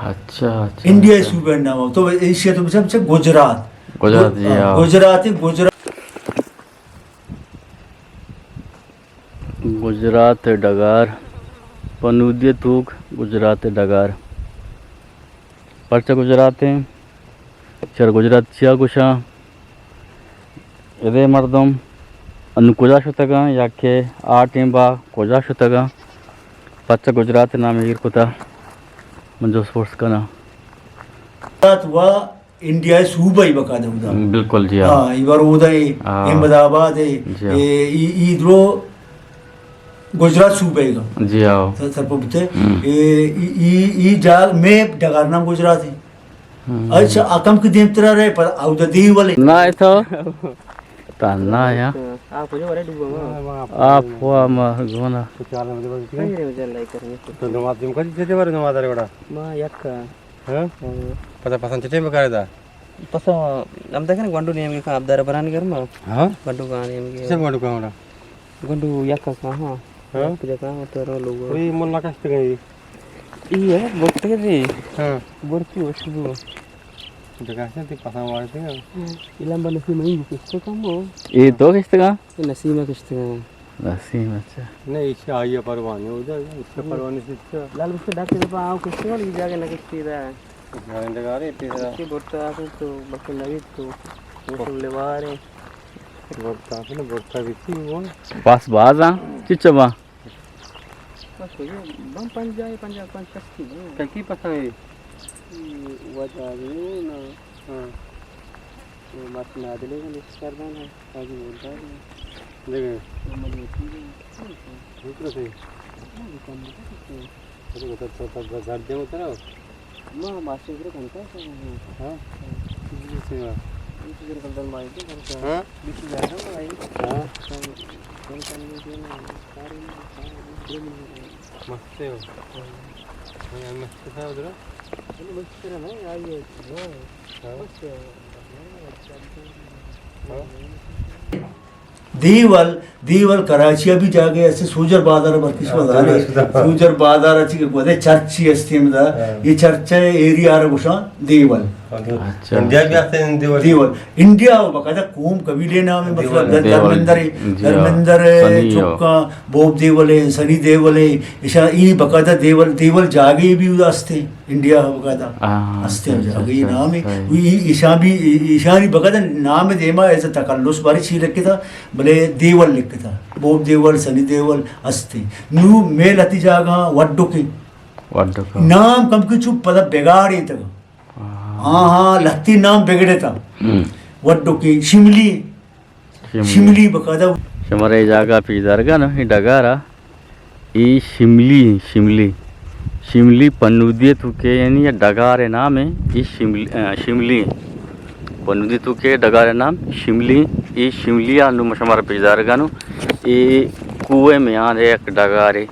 اچھا، اچھا، انڈیا ء اچھا۔ صوبہ نام آ۔ تو ایشیا تو بچا، بچا گجرات۔ گجرات، جی، ہاں، ہاں۔ گجرات ء گجرات ء ڈگار، پنودی ء توک گجرات ء ڈگار۔ پرچا گجرات ء؟ چر گجرات چیا گوشاں؟ ادے مردم انو کجا شتگاں یا کہ آ ٹیمبا کجا شتگاں؟ پرچا گجرات ء نام ایر کتا؟ من جست پرس کناں۔ گجرات و انڈیا ء صوبہ ای بقاعدہ اودا۔ بالکل جی، ہاں۔ ہاں، ای بار اودا ای، ہاں۔ احمد آباد ای، جی، ہاں۔ اے، ای، ای درو گجرات صوبہ ای گا۔ جی، ہاں۔ سر، سرپد بوتے۔ ہم۔ اے، ای، ای، ای جاگ میں ڈگار نام گجرات ہے۔ ہم۔ اچھا، اکم کے دیم ترا رہے پر اودا دیول ہے۔ نہ، ای تو تانا یا۔ آپ جو ورے ڈوبا ما۔ آپ ہوا ما گونا۔ تو نماز دیم کر دیتے ورے نماز ارے وڑا۔ ما یک ہاں؟ ہاں۔ پتہ پسند چٹیں بکارے دا؟ پسند ہم دیکھنے گونڈو نیم کے کام دار بران گرما۔ ہاں؟ گونڈو کا نیم کے۔ کسے گونڈو کا ہونا؟ گونڈو یک کا، ہاں۔ ہاں؟ یک جگہ ہم تو رو لوگ۔ وہی من نہ کشتے گئی۔ یہ ہے، بوٹے ری۔ ہاں۔ بورتی وشبو۔ جگہ سے تی پسند وارتے ہیں۔ ہاں۔ یہ لمبا نسی میں ہی کس کو کم ہو۔ یہ تو کشتے گا؟ یہ نسیمہ کشتے گا۔ نسیم، اچھا۔ نہیں، اس سے آئیے پروانی ہو جائے، اس سے ہاں۔ پروانی سے اچھا۔ لال بس ڈاکٹر پا آؤ کشتے گا، یہ جاگہ نہ کشتے دا۔ گارنڈ گارے پیسا۔ اسی بورتا آتے تو بکل نوید تو، وہ سب لیوارے۔ بورتا آتے نا، بورتا بیتی وہ۔ پاس باز ہاں، چچا با۔ بس وہی، بم پنجاہ، پنجاہ، پنچ شست کی بم۔ کئی کی پسند ہے؟ یہ وجہ ہے نا۔ ہاں۔ یہ مت نادلے کا لسٹ کر دینا، تاکہ بولتا ہے۔ دیکھیں۔ محمد یقین ہے۔ دوسرا سے۔ ہاں، یہ کم نہیں کرتے۔ ارے، بتا، تو، تو، تو گھر دے اترا؟ ما ماشین کرے کنتا ہے۔ ہاں؟ بیس ہزار۔ بیس ہزار کلدار مائی دے کنتا۔ ہاں؟ بیس ہزار ہے مائی۔ ہاں۔ تو، تو کم نہیں دینا، سارے، سارے، مست ہے۔ ہاں۔ ہاں، مست ہے ادھر۔ مست ہے نا، آئیے۔ ہاں۔ ہاں۔ بس، ہاں۔ دیول، دیول کراچی ء بھی جاگہ استے، سوجر بازار ء بلکش ہاں، بازار ہے۔ سوجر بازار۔ سوجر بازار ء چی کہ گودے چرچ ہی استے ہمدا۔ ہاں۔ یہ چرچ ہے، ایریا ء گوشاں دیول۔ ہاں، دیول۔ اچھا۔ انڈیا بھی آتے ہیں دیول۔ دیول۔ انڈیا ء باقاعدہ قوم قبیلے نام ہے، مطلب دیول۔ در-، دیول۔ دھرمیندر ہے، جی ہاں۔ دھرمیندر ہے، سنی ہو۔ چکاں، بوب دیول ہے، سنی دیول ہے، ایشاں ای باقاعدہ دیول، دیول جاگے بھی استے۔ انڈیا وغیرہ ہاں، ہستے ہیں، صحیح، اگر یہ صحیح، نام ہے، صحیح۔ وہ یہ ایشان بھی، ایشانی بقدر نام دیما ایسا تخلص باری چی لکھتا، بلے دیول لکھتا، بوب دیول، سنی دیول ہستے۔ نو میل اتی جاگہ وڈو کے۔ وڈو کے۔ نام کم کے چو پدا بگاڑے تک۔ ہاں۔ ہاں، ہاں، لتی نام بگڑے تا۔ ہم۔ وڈو کے شملی۔ شملی۔ شملی بقاعدہ۔ شمارا اے جاگہ پیش دارگا نا، اے ڈگارا، اے شملی، شملی۔ شملی پنودی تو کے، یعنی یہ ڈگار نام ہے، اے شملی، آ، شملی۔ پنودی تو کے ڈگار نام شملی، اے شملی آنو شمارا پیش دارگا نو، اے کوہ میان ہے یک ڈگارے۔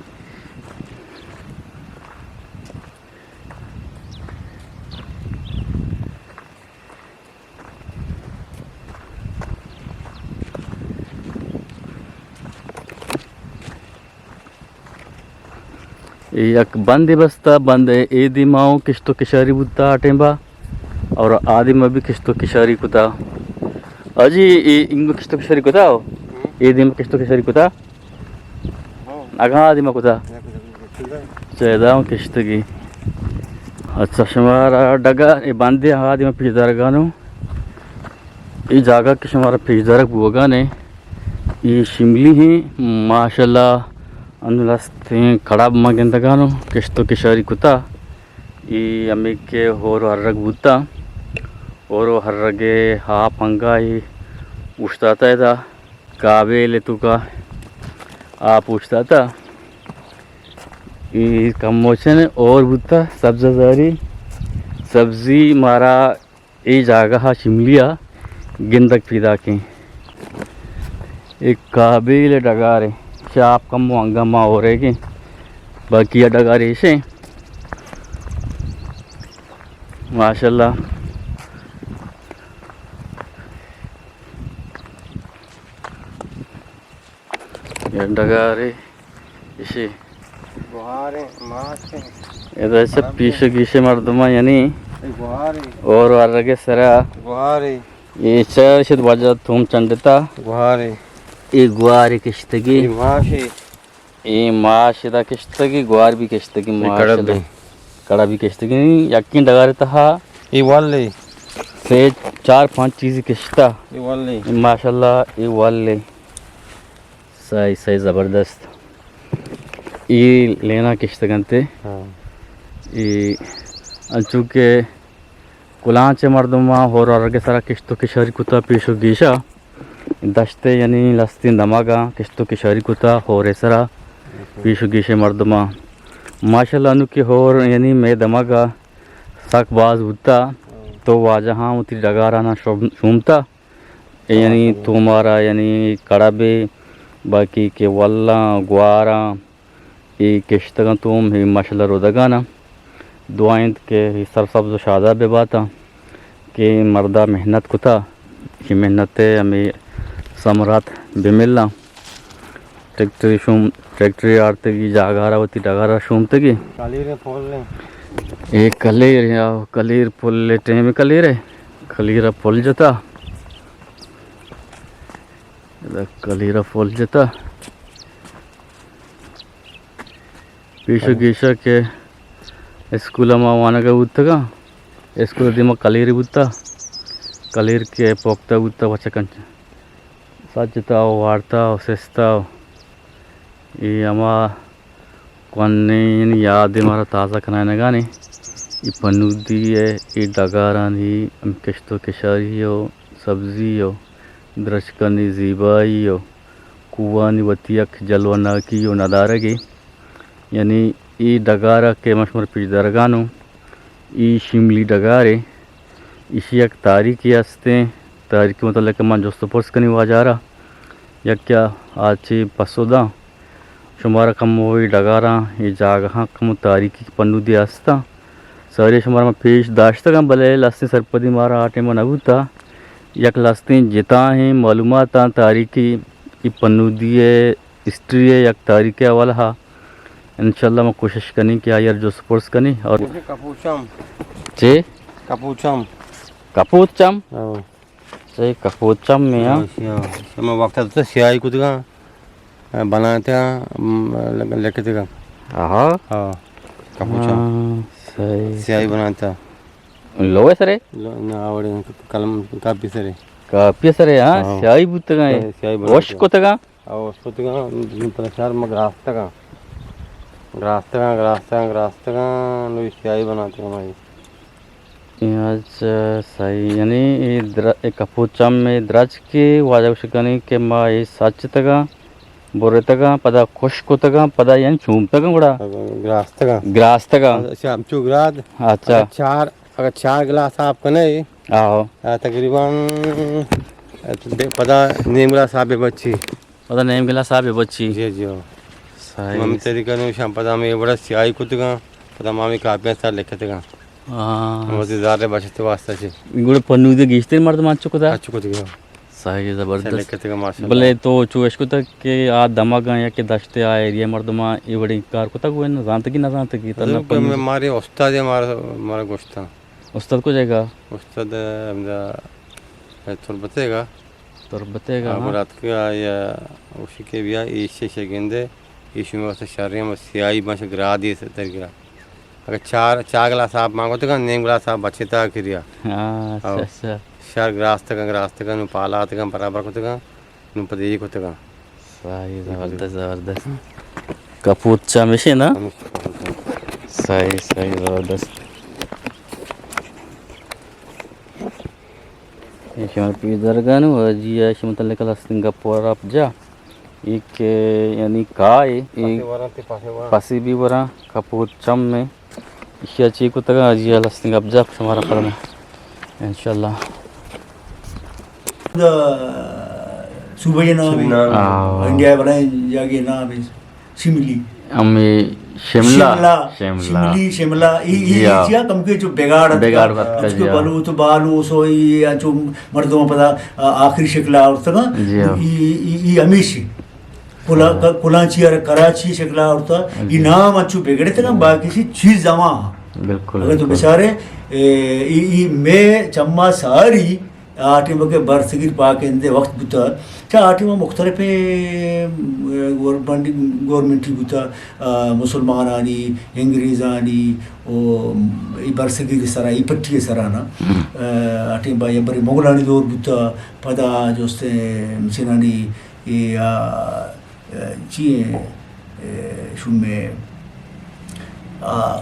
اے یک بندے بستا، بند اے دیما اوں کشت و کشاری بوتا آ ٹیمبا، اور آ دیما بھی کشت و کشاری کتا۔ اجی اے انگو کشت و کشاری کتا ہو؟ اے دیما کشت و کشاری کتا؟ اگاں آ دیما کتا؟ چہ ادا اوں کشتگی۔ اچھا، شمارا ڈگار اے بندے آ دیما پیش دارگا نو۔ اے جاگہ کہ شمارا پیش دارگ بوگا نے، اے شملی ہیں، ماشاءاللہ، انو لستیں کڑاب ما گندگا نو، کشت و کشاری کتا۔ اے ہمے کہ ہور و ہرگ بوتا، ہور و ہرگ ء آپ انگا اے اوشتاتا ادا کابیل توکا آپ اوشتاتا۔ اے کموچن اور بوتا سبزہ زاری۔ سبزی مارا اے جاگہ ءَ شملی ءَ گندگ پیداکیں۔ اے کابیل ڈگارے، چہ آپ کمو انگہ ما ہورے گیں، باقی ءَ ڈگار ایشیں۔ ماشاءاللہ۔ یک ڈگارے ایشی۔ گوارے، ماش۔ ادا چہ پیش و گیش مردماں یعنی گوارے۔ اور ورگ سرا۔ گوارے۔ اے چہ شد واجہ توم چنڈتا۔ گوارے۔ اے گوارے کشتگی۔ اے ماشے۔ اے ماش ادا کشتگی، گوار بھی کشتگی، اے ماشاءاللہ۔ کڑب بھی۔ کڑب بھی کشتگی، یکیں ڈگار تہا۔ اے والے۔ سے چار پانچ چیزی کشتا۔ اے والے۔ اے ماشاءاللہ، اے والے۔ سائی، سائی زبردست۔ اے لینا کشتگ انت۔ ہاں۔ اے انچو کہ کلانچ مردماں ہور ورگ سرا کشت و کشاری کتا پیش و گیشا۔ دشت یعنی لستین دمگا کشت و کشاری کتا ہور سرا پیش و گیش مردماں۔ ماشاءاللہ انو کہ ہور یعنی مئے دمگا سک باز بوتا تو واجہاں وتی ڈگارانا شوم-، شومتا۔ اے یعنی تو مارا یعنی کڑبے، باقی کہ ولاں، گواراں، اے کشتگاں تو ہم اے ماشاءاللہ رودگانا۔ دعا انت کہ اے سرسبز و شاداب بباتا کہ مردا محنت کتا، اے محنت ءِ ہمے ثمرات بملاں۔ ٹریکٹری شوم، ٹریکٹری آرتگی، جاگہ را وتی ڈگار را شومتگی۔ کلیر پل ایں۔ اے کلیر یا کلیر پل ٹیم کلیر ہے۔ کلیر پل جتا۔ ادا کلیر پل جتا۔ پیش و گیشا کہ اسکول ما وانگا بوتگا، اسکول دیما کلیر بوتا، کلیر کہ پوکتا بوتا، بچکن سجتا و وارتا و سستا و اے ہما کوہنیں یادے مارا تازہ کنائینگانے۔ اے پنودی ءِ اے ڈگارانی ہم کشت و کشاری و سبزی و درچکانی زیبائی و کوہانی وتی یک جلوہ ناکی و ندارگے۔ یعنی اے ڈگار ءَ کہ من شمارا پیش دارگانوں، اے شیملی ڈگارے، ایشی یک تاریخے ہستیں۔ تاریخ متعلق من جست و پرس کنی واجہ را، یکیا آ چے پسو داں۔ شمارا کمو اے ڈگاراں، اے جاگہاں کمو تاریخی پنودے ہستاں۔ ساری شمارا من پیش داشتگاں، بلے لستیں سرپدی مارا آ ٹائم ءَ نہ بوتا۔ یک لستیں جتاہیں معلوماتاں تاریخی اے پنودی ءِ ہسٹری ءِ یک تاریخ ءِ حوالہ ءَ انشاءاللہ ما کوشش کنیں کہ آئی ءَ را جست پرس کنیں۔ اور کپوچم۔ چے؟ کپوچم۔ کپوت چم؟ ہاں۔ صحیح، کپوت چم میں، ہاں۔ ہاں، سیاہ۔ شما وقت تو سیاہی کتگا، بناتا، لکھتگا۔ آہا۔ ہاں، کپوچم۔ ہاں، صحیح۔ سیاہی بناتا۔ لوہ سرے؟ لو-، نہ، آوڑے قلم کاپی سرے۔ کاپی سرے، ہاں، ہاں۔ سیاہی بوتگا۔ سیاہی بناتا۔ وش کتگا۔ او شتگاں، پدا شہر ما گراستگاں۔ گراستگاں، گراستگاں، گراستگاں، نو سیاہی بناتگاں ما۔ اچھا، صحیح۔ یعنی اے در-، اے کپوت چم اے درچکے واجہ گوشگانی کہ ما اے سچتگاں، برتگاں، پدا خشک کتگاں، پدا یعنی چومتگاں گڑا؟ گراستگاں۔ گراستگاں۔ اچھا، ہمچو گراد۔ اچھا۔ اگر چار، اگر چار گلاس آپ کنے، آہو۔ آ، تقریباً، آ، پدا نیم گلاس آپ بچی۔ پدا نیم گلاس آپ بچی۔ جی، جی، ہو۔ صحیح۔ ہمے طریقہ نو شام پدا ہمے وڑا سیاہی کتگاں، پدا ما ہمے کاپیاں سر لکھتگاں۔ ہاں۔ ہم وتی زر بچت واسطہ چی۔ گڑا پنودے گیشتر مردم انچو کتا؟ انچو کتگاں۔ صحیح، زبردست۔ سر لکھتگاں ماشاءاللہ۔ بلے تو چو اش کتا کہ آ دمگاں یا کہ دشت آ ایریا مردماں اے وڑیں کار کتا گوئے نہ زانتگی نہ زانتگی تنا حضور، پنودے۔ مارے استاد مارا، مارا گوشتا۔ استاد کجا گا؟ استاد ہمدا تربتے گا۔ تربتے گا، ہاں۔ گڑا اتکا یا اوشی کے بیا ایشے شے گندے، ایشی میں واسطے شریں، ہم سیاہی بنش گرادی در گرا۔ اگر چار، چار گلاس آپ مانگو تو نیم گلاس آپ بچے تا کریا۔ ہاں، اچھا، او۔ اچھا۔ شر گراستگاں، گراستگاں، نو پالاتگاں، برابر کتگاں۔ نوں پد اے کتگاں۔ صحیح، زبردست، زبردست۔ کپوت چا ہمیشے نا؟ ہمیشے کپوت چا۔ صحیح، صحیح، زبردست۔ شمار پیش دارگان و جی ایش متعلق لستن گپ ورا جا۔ ایک، یعنی کائے، ایک پاسی وراں تے پاسی وراں۔ پاسی بھی وراں، کپوت چم میں۔ اشیا چی کو تگا جی لستن گپ جا شمارا پرنا۔ انشاءاللہ۔ دا صوبہ نام ہے۔ آہ۔ انڈیا بڑا جاگے نام ہے۔ شملی۔ ہمیں شملہ۔ شملہ، شملہ۔ شملی، شملہ، ای، ای، جی ہاں۔ ای چیا کم کے جو بگاڑ اتکا، بگاڑ اتکا، اچ کو جی ہاں۔ بلوت بالو سو ای اچو مردم پدا، آ، آخری شکل آورتگا۔ جی ہاں۔ ای، ای، ای ہمیشی۔ کلا-، ہاں۔ ک-، کلانچی اور کراچی شکل آورتا۔ ای جی۔ نام اچو بگڑتگا، باقی سی چیز زمان۔ بالکل، اگر تو بالکل۔ بچارے، اے، ای، ای میں چما ساری آ ٹیم کہ برصغیر پاک ہند ء وقت بوتا، چہ آ ٹیم ء مختلفیں، ا، گورنمنٹ، گورنمنٹی بوتا، ا، مسلمانانی، انگریزانی، او، ای برصغیر سرا، ای پٹی سرا نا۔ ہم۔ ا، آ ٹیم با یا برے مغلانی دور بوتا، پدا جوست چنانی، ای، آ، چی اے، اے، شومے، آ،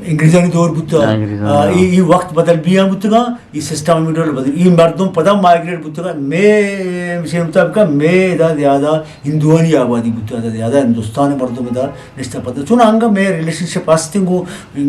انگریزانی دور بوتا۔ انگریزانی آ، دور۔ ای، ای وقت بدل بیان بوتگا، ای سسٹم ہمیں ڈول بدل۔ ای مردم پدا مائگریٹ بوتگا۔ میں، مشین مطابق میں ادا زیادہ ہندوانی آبادی بوتا، ادا زیادہ ہندوستان مردم ادا نشتہ پدا۔ چون انگا میں ریلیشن شپ ہستیں گو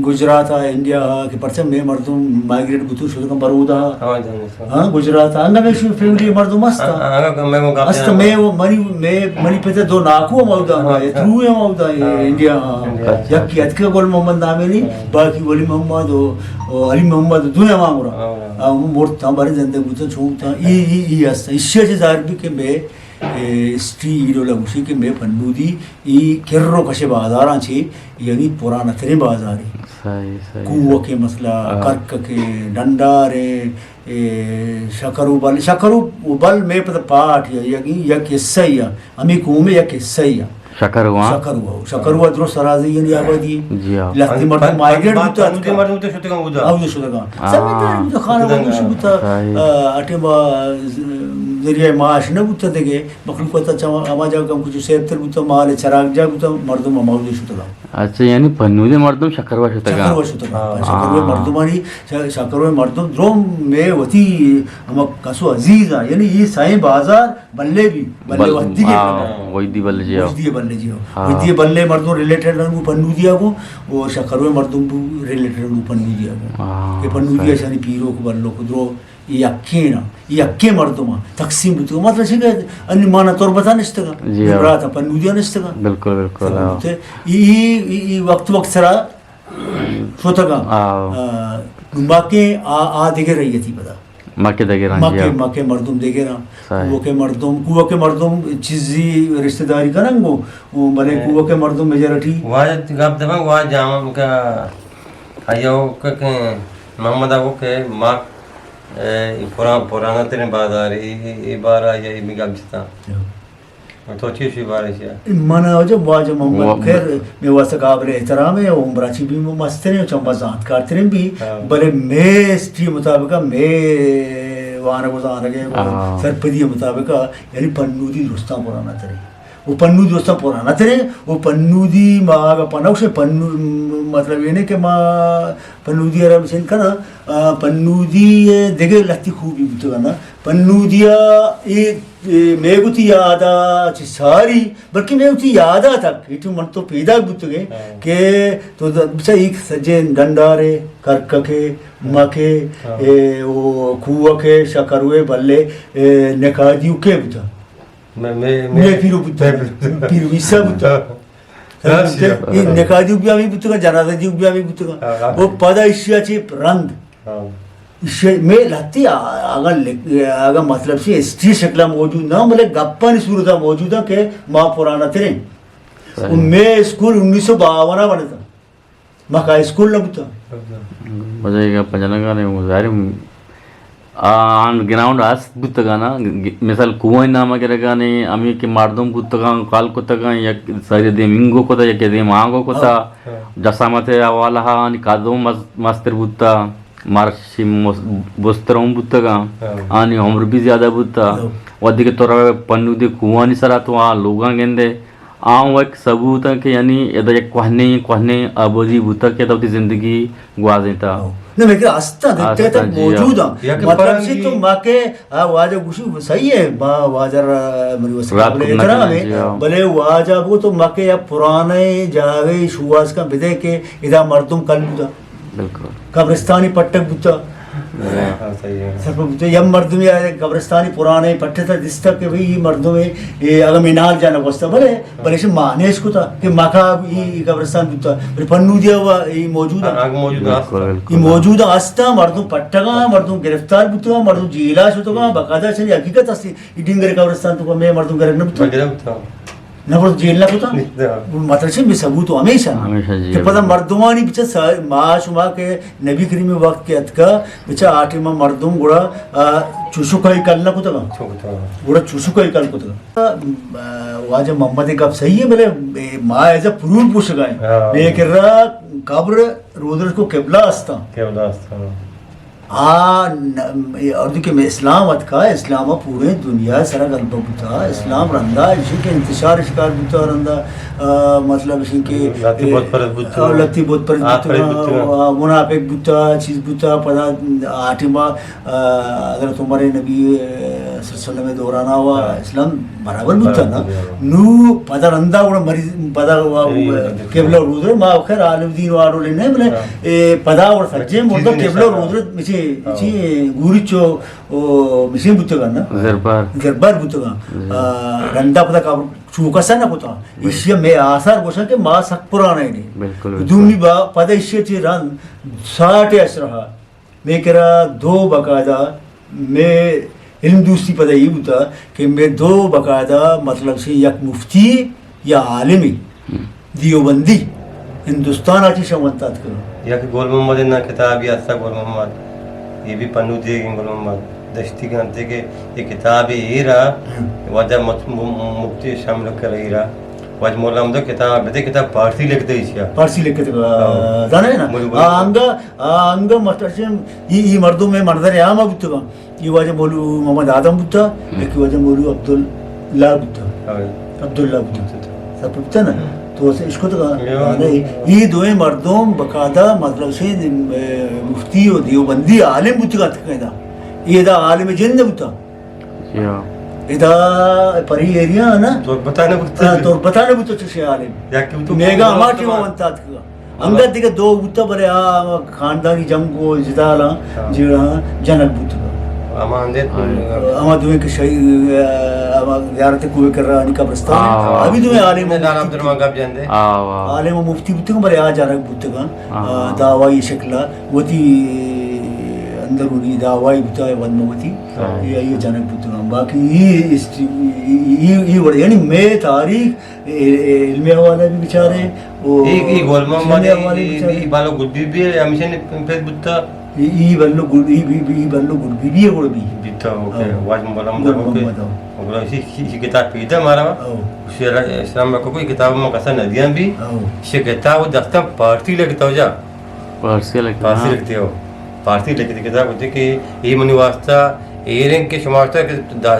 گجرات ء، انڈیا ء، کہ پرچا مئے مردم مائگریٹ بوتگ شتگاں برودا ء۔ ہاں، جان، جان۔ ہاں، گجرات ء۔ انگا مئے شو-، فیملی مردم ہست۔ ہاں، ہاں، ہاں، مئے وہ گپ است، جان۔ مئے وہ منی، مئے، منی پت ء دو ناکو ہم اودا، ہاں، ترو ہم اودا، ہاں۔ انڈیا، ہاں۔ انڈیا۔ یکی اتکے گل محمد نامے نی، ہاں۔ باقی ولی محمد و، و علی محمد دوئیں ہم آمرا۔ ہاں، ہاں۔ آ، ہم مرت ہم بارے زندگ بوتن، چون تا، ای، ای، ای ہست۔ ایشی چیز ظاہر بھی کہ مئے، اے، ہسٹری ای ڈولا گوشی کہ مئے پنودی ای کر و کش بازاراں چی، یعنی پرانہ تریں بازارے۔ صحیح، صحیح، کوک صحیح۔ ء مسئلہ، ہاں۔ کرکک ء، ڈنڈار ء، اے، شکر و بل، شکر و بل مئے پتہ پارٹ یا، یک، یک حصہ یا، ہمیں قوم یک حصہ یا۔ شکر ہوا؟ شکر ہوا، شکر ہوا درست سرازی یعنی آبادی۔ جی ہاں۔ لہتے مردم مائگریٹ بوتا، مردم تو شتگاں اودا۔ اودا شتگاں۔ ہاں۔ سب تو خانہ بدوش بوتا، صحیح۔ آ، اٹے ما ز-، ذریعہ معاش نہ بوتا دیگه۔ مخلوق ء تہ چہ ہما جاگہ ہم کچھ سیب تر بوتگ، مال چراگ جاہ بوتگ، مردم ہما وجہ شتگ۔ اچھا، یعنی پنودیں مردم شکروا شتگ؟ شکروا شتگ۔ ہاں۔ شکروے مردمانی، ش-، شکروے مردم درو مئے وتی ہما کسو عزیز آں، یعنی یہ سائیں بازار بلے بھی، بلے بل-، وحدی کے ہاں، بلے۔ وحدی بلے جی ہو۔ وحدی بلے جی ہو۔ ہاں۔ وحدی بلے مردم ریلیٹڈ رنگو پنودیا کو، اور شکروے مردم بھی ریلیٹڈ رنگو پنودیا کو۔ ہاں، کہ پنودیا صحیح۔ شانی پیرو کو بلو کو درو یکین ء، یکین مردم ء تقسیم بوتگ۔ مطلب چی کہ انی مانا تربت ء نشتگ ء، جی ہاں۔ برات ء پنودی ء نشتگ ء۔ بالکل، بالکل، ہاں۔ ای، ای، ای وقت وقت سرا شتگ ء۔ ہاں۔ آ، مکے آ، آ دگہ رعیتی پدا۔ مکے دگہ رنگی مکے، ہاں۔ مکے مردم دگہ راں۔ صحیح۔ کوکے مردم، کوکے مردم چیزی رشتہ داری کنن گو، او بلے ہاں۔ کوکے مردم میجارٹی۔ واجہ گپ دبا، واجہ جامع کا، ایو کہ، کہ محمد ابو کہ مک اے، اے پرا-، پرانا ترین بازار، اے، اے، اے بارا یا اے می گپ جتا۔ ہاں۔ تو چی شی بارا شیا؟ من واجہ، واجہ محمد وہ خیر، مئے واسطہ قابل احترام ہے، عمرہ چی بھی مسترین، چمبا زانتکار ترین بھی، ہاں۔ بلے مئے ہسٹری مطابق، مئے وانگ و زانگ ہے، ہاں۔ سرپدی مطابق، یعنی پنودی درستان پرانا ترین۔ و پنودی درستان پرانا ترین، و پنودی ما آگا پنوش پنو-، مطلب یہ نہیں کہ ما پنودی ء را بچین کناں، آ، پنودی ء دگہ لہتی خوبی بوتگ انت۔ پنودی ء اے، اے مئے وتی یاد ء چہ ساری، بلکہ مئے وتی یاد ء تک، ایٹو من تو پیداک بوتگیں ہاں۔ کہ تو د-، بچا ایک سجے ڈنڈارے، کرککے، مکے، ہاں۔ اے، او، کوکے، شکروے، بلے، اے، نکادیوکے بوتا۔ مئے، مئے، مئے، مئے پیرو بوتا۔ مئے پیرو۔ پیرو عیسیٰ بوتا۔ ہاں۔ راست ہے۔ اے نکاح دیوک بیا بھی بوتگا، جنازہ دیوک بیا بھی بوتگا۔ ہاں، ہاں۔ وہ پدا ایشیا چی رند۔ ہاں۔ ایشیا میں لہتی آ-، اگر لکھ-، اگر مطلب سی ہسٹری شکلا موجود نہ، بلے گپانی صورتا موجود ہے کہ ما پرانا ترین۔ صحیح۔ و میں اسکول انیس سو باون بنتا۔ مکہ اسکول نہ بوتا۔ بزاں اے گپ جنگا نے، ظاہر آن گراؤنڈ است بوتگانا، گ-، مثال کوہانی نام گرگانے، ہمیں کہ مردم بوتگاں، کال کتگاں، یک ساری دیم انگو کتا، یک دیم آنگو کتا، ہاں۔ جسامت حوالہ آنی قدم مز-، مستر بوتا، مارشی مس-، بستر ہم بوتگاں، ہاں۔ آنی عمر بھی زیادہ بوتا۔ ہاں۔ و دیگہ تو روے پنودی کوہانی سرا تو آ لوگاں گندے، آ یک ثبوت اِنت کہ یعنی ادا یک کوہنیں، کوہنیں آبادی بوتگ کہ ادا وتی زندگی گوازینتگ۔ ہو۔ نہ، مئے کرا ہست اَنت، ہست اَنت، جی، موجود اَنت۔ یک مطلب چی، تو ما کہ آ واجہ گوشی صحیح اِنت، ما واجہ را منی واسطہ رات قابل کو احترام اِنت، جی، ہاں۔ بلے واجہ گو تو ما کہ یک پرانے جاگہے شوہاز کن بدے کہ ادا مردم کل بوتگ۔ بالکل۔ قبرستانی پٹک بوتگ۔ ہاں، صحیح اِنت۔ سرپد بوتگ، یک مردمے آ قبرستانی پرانے پٹک ءَ دیستگ کہ بھئی، اے مردم اے، اگاں منال جنگ گوستگ، بلے، بلے ایشی مانے اِش کتگ کہ مکہ اے، اے قبرستان بوتگ، بلے پنودی ءَ اے موجود اِنت۔ ہاں، موجود اِنت۔ بالکل، بالکل۔ اے موجود اِنت، ہست اَنت، مردم پٹگ اَنت، مردم گرفتار بوتگ اَنت، مردم جیل ءَ شتگ اَنت، باقاعدہ چنی حقیقت ہست اِنت۔ اے ڈنگر قبرستان توکا مئے مردم گرگ نہ بوتگ؟ گرگ نہ بوتگ۔ نہ بوتگ، جیل نہ کتگ؟ نہ۔ مطلب چی، مئے ثبوت ہمیش اِنت۔ ہمیش اِنت، جی، کہ پدا بالکل۔ مردمانی پیچھے سا-، ما شما کہ نبی کریم وقت کہ اتکگ، بچا آ ٹائم ءَ مردم گڑا، آ، چوشکائی کل نہ کتگ۔ چو کتگ۔ گڑا چوشکائی کل کتگ۔ آ، واجہ محمد ءِ گپ صحیح اِنت، بلے ما ایز اے پروف گوشگ ءَ ایں۔ ہاں۔ مئے کرا قبر رودرچ کو قبلہ ہست اَنت۔ قبلہ ہست اَنت۔ آ ن-، اے اردو کہ مئے اسلام اتکا، اسلام ءَ پوریں دنیا ءِ سرا غلبہ بوتا، اسلام رندا ایشی کہ انتشار شکار بوتا، رندا، آ، مطلب ایشی کہ لتی بت پرست بوتا۔ آ، لتی بت پرست آ، بوتا، پرست بوتا۔ آ، منافق بوتا، چیز بوتا، پدا آ ٹائم ءَ، آ، حضرت عمر نبی، آ، صلی اللہ علیہ وسلم ءِ دوران ءَ ہاں۔ اسلام برابر بوتا نا۔ برابر بوتا۔ نو پدا رندا گڑا مریض، پدا وا-، اے، قبلہ رودرچ، ما خیر عالم دین واڑو لینے بلے، ہاں۔ اے، پدا گڑا سجے چیز مردم نہیں قبلہ سارا۔ رودرچ مچی، ہاں۔ چی گوریچو، او، مشین بوتگا نا۔ زربار۔ زربار بوتگا۔ جی۔ آ، رندا پدا کا چوکا سا نہ کتا۔ بالکل۔ ایشی مئے آثار گوشن کہ ما سک پرانا ہی نہیں۔ بالکل، بالکل۔ دومی با-، پدا ایشی چی رند ساٹھ اشرہ مئے کرا دو باقاعدہ، مئے علم دوستی پدا اے بوتا کہ مئے دو باقاعدہ مطلب سے یک مفتی یا عالمی ہم۔ دیوبندی ہندوستان ءَ چی شونت اتکگ۔ یک گل محمد نا کتابی ہستا، گل محمد، اے بھی پنو دیگیں گل محمد دشتی گنتے کہ اے کتاب ایرا ہم۔ واجہ مت-، م-، مفتی شامل کر ایرا۔ واجہ مولا احمد کتاب بدے، کتاب پارسی لکھتے ایشیا۔ پارسی لکھتے، آ، ہاں۔ زانے نا؟ مولوی آ، انگا، آ، انگا مطلب ای، ای مردم میں منظر عام بوتگا۔ ای واجہ مولوی محمد آدم بوتا، ہم۔ یکی واجہ مولوی عبداللہ بوتا۔ ہاں۔ عبداللہ بوتا۔ بوتا۔ سب بوتا نا؟ ہم۔ تو اسے اشکتگا؟ ہاں۔ ای دوئیں مردم بقاعدہ مطلب سے، اے، مفتی و دیوبندی عالم بوتگا تقریبا۔ ای دا عالم جند بوتا۔ یا۔ ادا پری ایریا نا؟ تربتانے بوتا۔ ہاں، تربتانے بوتا چشیں عالم۔ یکی بوتا میگا ہما ٹیم ونتا اتکگا۔ انگت دیگہ دو بوتا، بلے آ خاندانی جنگ و جدالاں ہاں۔ جیڑا جنگ بوتا۔ ہما اندے ہاں۔ ہما دوئیں کہ شہید، ہما زیارت کوہ کرا نی قبرستان ہاں۔ ابھی دوئیں عالم لال عبدالرحمن گپ جندے۔ ہاں، واہ۔ عالم و مفتی بوتگا، بلے آ جنگ بوتگا۔ ہاں۔ آ، دعوائی شکلا وتی اندرونی دعوائی بوتا ہے ون وتی۔ ہاں۔ یہ، یہ جنگ بوتگا۔ باقی یہ اس، یہ، یہ، یہ وڑ-، یعنی مئے تاریخ، اے، اے، علمی حوالہ بھی بچارے، او ای، ای گل محمد، علمی حوالہ ای، بھی بچارے۔ ای بالو گڈی بھی ہے، ہمیشہ نے پید بوتا۔ ای، ای بلو گڈ، ای، ای، ای بلو گڈ بی بی ہے گڑ بی۔ بیتا، اوکے۔ ہاں۔ واج مولا گل محمد، اوکے۔ محمد، ہاں۔ اور اسی، اسی کتاب پیدا مارا۔ ہاں۔ اسی اسلام میں کوئی کتاب میں کسا ندیاں بھی۔ ہاں۔ اسی کتاب دستا پارسی لکھتا ہو جا۔ پارسی لکھتے، پارسی ہاں۔ لکھتے ہو۔ پارسی لکھتے کتاب ہوتے کہ یہ منی واسطہ ایر ہیں کہ شما واسطہ کہ دا-،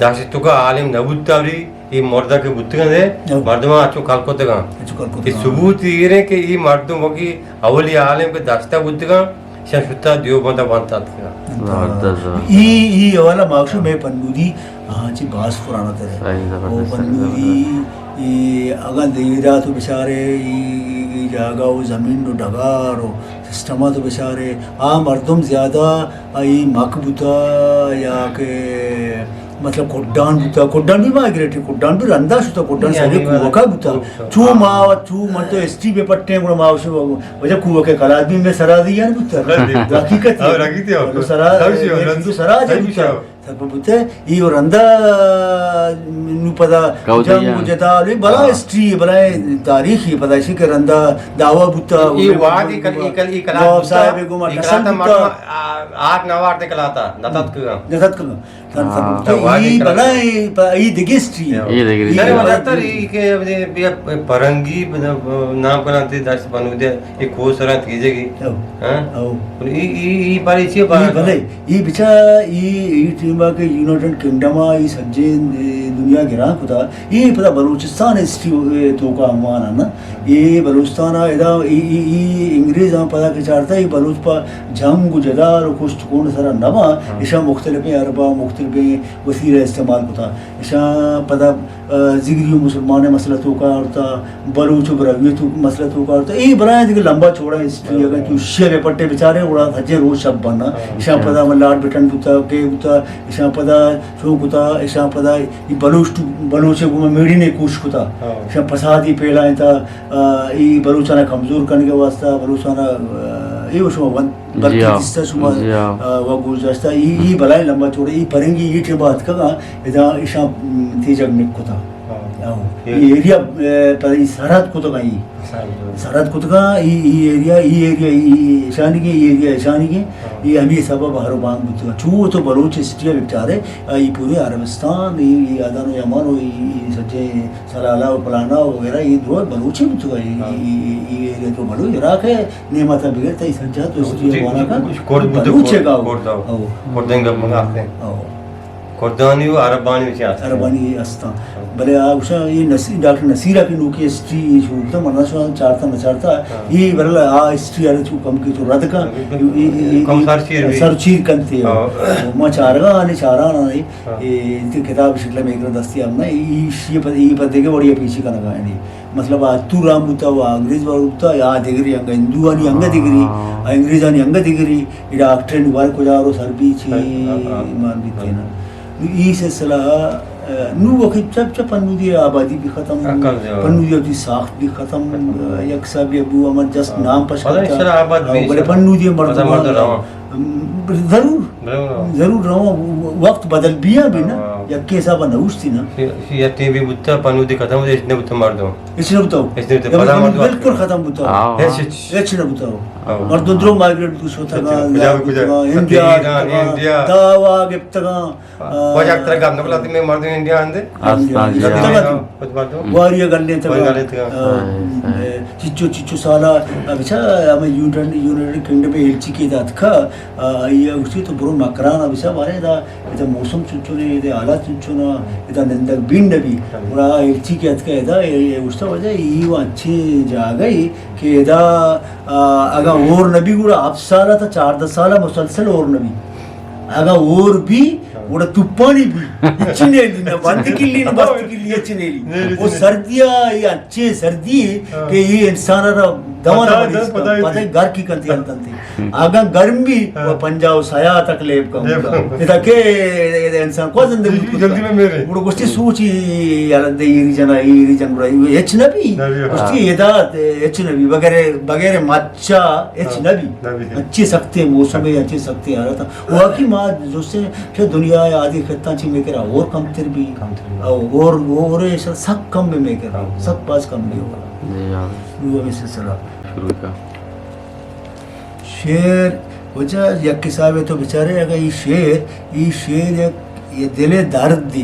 داشت تو کا عالم نہ بوتا، اور یہ مردہ کے بوتگا دے، ہاں۔ مردم اچو کل کتگا۔ اچو کل کتگا۔ یہ ثبوت یہ رہے کہ یہ مردم وقی اولی عالم کے داشتہ بوتگا، شن شتا دیو بندہ وانتا اتکگا۔ زبردست، زبردست۔ ای، ای حوالہ ماکشو میں پنودی، ہاں، چی باز پرانا تر ہے۔ صحیح، زبردست، او پنودی، زبردست۔ ای اگاں دیرا تو بچارے، ای، ای جاگہ و زمین و ڈگار و سسٹم تو بچارے، آ مردم زیادہ ای مک بوتا یا کہ مطلب کڈان بوتا، کڈان بھی مائگریٹری، کڈان بھی رندا شتا، کڈان یعنی ساری کوکا بوتا۔ کوکا۔ چو ما، چو من تو ہسٹری پہ پٹیں گڑا ما وشی وجہ کوکے کلات بھی میں سرا دی یار بوتا۔ سرا دی۔ حقیقت ہے۔ اور حقیقت ہے۔ سرا، سرا، سرا جے بوتا۔ سرا بوتا۔ سرپد بوتہ، ای و رندا نو پدا کودہ جنگ و جتال، ای بلا ہاں۔ ہسٹری، بلا تاریخی، پدا اشی کہ رندا دعوی بوتہ، ای وہدی کل، ای کل، ای کلات نواب بوتہ، صاحب گوما ای کلات ٹسن مردم بوتہ۔ آ-، آٹھ نو آٹھ کلات نہ تتکگا۔ نہ تتکگا۔ تن ہاں۔ سرپد بوتہ، ای وہدی کلات۔ بلا ای پ-، ای دگہ ہسٹری۔ ای دگہ ہسٹری۔ ای کہ پرنگی نام کنانتے داشت بنو دے، ای کو سرا تیجگی۔ او۔ ہاں؟ او۔ ای، ای، ای باری چی بارا؟ ای بلے۔ ای بچا، ای، ای ٹی-، کہ یونائیٹڈ کنگڈم ءَ اے سجیں، اے، دنیا گراں کتا، اے پدا بلوچستان ہسٹری، اے، توکا عنوان ءَ نا، اے بلوچستان ءَ ادا اے، اے، اے انگریزاں پدا کہ چارتا اے بلوچ پہ جنگ و جدال و کشت کون سرا نہ باں، ہاں۔ اشاں مختلفیں حربہ، مختلفیں وسیلہ استعمال کتا۔ اشاں پدا، آ، زگری و مسلمان مسئلہ توکا آورتا، بلوچ و براہوئی تو مسئلہ توکا آورتا۔ اے بلائیں دگہ لمبا چوڑا ہسٹری، ہاں۔ اگر تو شیئر پٹے بچارے، گڑا سجے روز شپ بنا۔ ہاں۔ اشاں پدا ہمے لارڈ بٹن بوتا، کہ بوتا، اشاں پدا چون کتا، اشاں پدا اے بلوچ تو، بلوچ ءَ گوما میڑینے کوش کتا۔ ہاں۔ اشاں فسادی پھیلائینتا، آ، اے بلوچانا کمزور کنگے واسطہ، بلوچانا، آ، اے و شما ون جی بلکہ ہاں۔ قصہ شما، جی ہاں۔ آ، و گوش داشتا، اے، اے بلائیں لمبا چوڑا، اے پرنگی اے ٹیم بات کگا، ادا اشاں، م، تیجگ نک کتا۔ ہاں۔ آہو۔ اے اے ایریا، آ، پر اے سرحد کتگا اے۔ سرحد۔ سرحد کتگا اے، اے ایریا، اے ایریا، اے، اے اشانی کے، اے ایریا اشانی کے، ہاں۔ اے ہمیں سبب ہر بانگ بوتگا۔ چو تو بلوچ ہسٹری بچارے، اے پورے عربستان، اے، اے عدن و یمن و اے، اے سجے سلالہ و پلانا وغیرہ، اے درو بلوچی بوتگا، اے، ہاں۔ اے، اے، اے ایریا تو بلوچ عراق ہے، نعمت بغیر تئی سجاد تو ہاں، ہسٹری جی، والا کا کچھ کرد بوتے، بلوچ ہے کرد، گاؤ۔ کرد آؤ۔ ہاں۔ کردیں گپ منا آخر۔ ہاں۔ کردانی و عربانی وچی است۔ عربانی استاں۔ ہاں۔ بلے آ گوشاں، اے نصیر، ڈاکٹر نصیر ءَ کہ نوکی ہسٹری شروع کتا، من شما چارتا نہ چارتا، ہاں۔ اے برل آ ہسٹری آرے چو کم کی تو رد کا۔ بالکل۔ اے، اے، اے، کم سر چیر بھی۔ سر چیر کنتے۔ ہاں۔ ما چارگا آنے چاران آنے۔ ہاں۔ اے، انتے کتاب شکل میں ایک دستیاب نہ، اے، اے، اے پد، اے پد دیگه وڑی پیچی کنگا آنے۔ مطلب، آ تو رام بوتا، و انگریز وار بوتا، یا دگری انگا ہندوانی انگا دگری، ہاں۔ آ انگریزانی انگا دگری، اے ڈاکٹر نوار کجا رو سر بھی چی ہاں، ہاں، ہاں۔ ایمان بیتے نا۔ نو ای سلسلہ، آ، نو وقت چپ چپ انو دی آبادی بھی ختم، عقل جو۔ پنو دی وتی ساخت بھی ختم، ختم۔ آ، یک صاحب ابو احمد جست ہاں۔ نام پش پتہ کرتا۔ اس طرح آباد آ، بھی بڑے سر۔ پنو دی مردم پتہ مردم آ، رواں۔ ضرور۔ ضرور۔ ضرور رواں، وقت بدل بیا بھی نا، ہاں۔ یک حساب نہ اوشتی نا۔ سی، سی، یک ٹیم بھی بوتا، پنو دی ختم ہوتے، اس نے بوتا مردم۔ اس نے بتاؤ۔ اس نے بوتا، یا پدا مردم بالکل ختم بوتا۔ ہاں۔ ہچ، ہچ۔ ہچ نہ بوتا۔ ہاں۔ مردم درو مائگریٹ بوتا، شوتا، اچھا، کجا، کجا؟ انڈیا، ایران، انڈیا۔ دعوا گپتگا۔ واجہ اکتر گپ نکلا تھی، میں مردم انڈیا آندے۔ آستان جی۔ گپتگا تو۔ کچھ مردم۔ واری گل لیتگا۔ واری گل لیتگا۔ آ، ہاں، ہاں۔ چچو، چچو سالا، آ، بچا، ہمیں یونائیٹڈ، یونائیٹڈ کنگڈم میں ایلچی کے دات کا، آ، آئی گوشتی تو برو مکران، آ، بچا، بارے دا، ادا موسم چنچو نے، ادا حالات چنچو نا، ادا نندگ بین نبی۔ ہاں۔ گڑا ایلچی کے اتکا ادا، اے، اے گوشتا واجہ، ای و اچھے جاگہ ای کہ ادا، آ، اگا اور نبی گڑا ہفت سال تا چاردہ سال مسلسل اور نبی۔ اگا اور بھی، ہاں۔ گڑا توپانی بھی۔ اچھی نہیں لی، نہ بند کلی، نہ بست کلی، اچھی نہیں لی۔ نہیں، وہ نہیں۔ سردیا، یہ اچھے سردی ہے ہاں۔ کہ یہ انسان را دوا پتہ نہ ہے، پتہ ہے۔ پتہ ہے، گھر کی کنتی انتنتی۔ اگاں گرمی ہاں۔ و پنجاہ و سیا تک لیب کن۔ لیب کن۔ ادا کہ انسان کو زندگی جلدی، جلدی میں میرے۔ گڑا گوشتی سوچی، یار دے ایری جنا، ایری جن گڑا ہچ نہ بی۔ نہ بی، ہاں۔ گوشتی ادا ہچ نہ بی، بغیر، بغیر مچا ہچ ہاں۔ نہ بی۔ نہ بی۔ اچھی سختی موسم ہے، اچھی سختی حالت ہے۔ واقعی ما جوسے کہ دنیا آدی خطہ چی میں کرا اور کم تر بی۔ کم تر بی۔ اور، اور سک کم میں میں کرا۔ کم۔ سک باز کم بی ہوگا۔ جی ہاں۔ وہ ہمیں سلسلہ۔ شروع کا۔ شعر، وجہ یک حسابے تو بچارے، اگاں ای شعر، ای شعر یک، یہ دل درد دی۔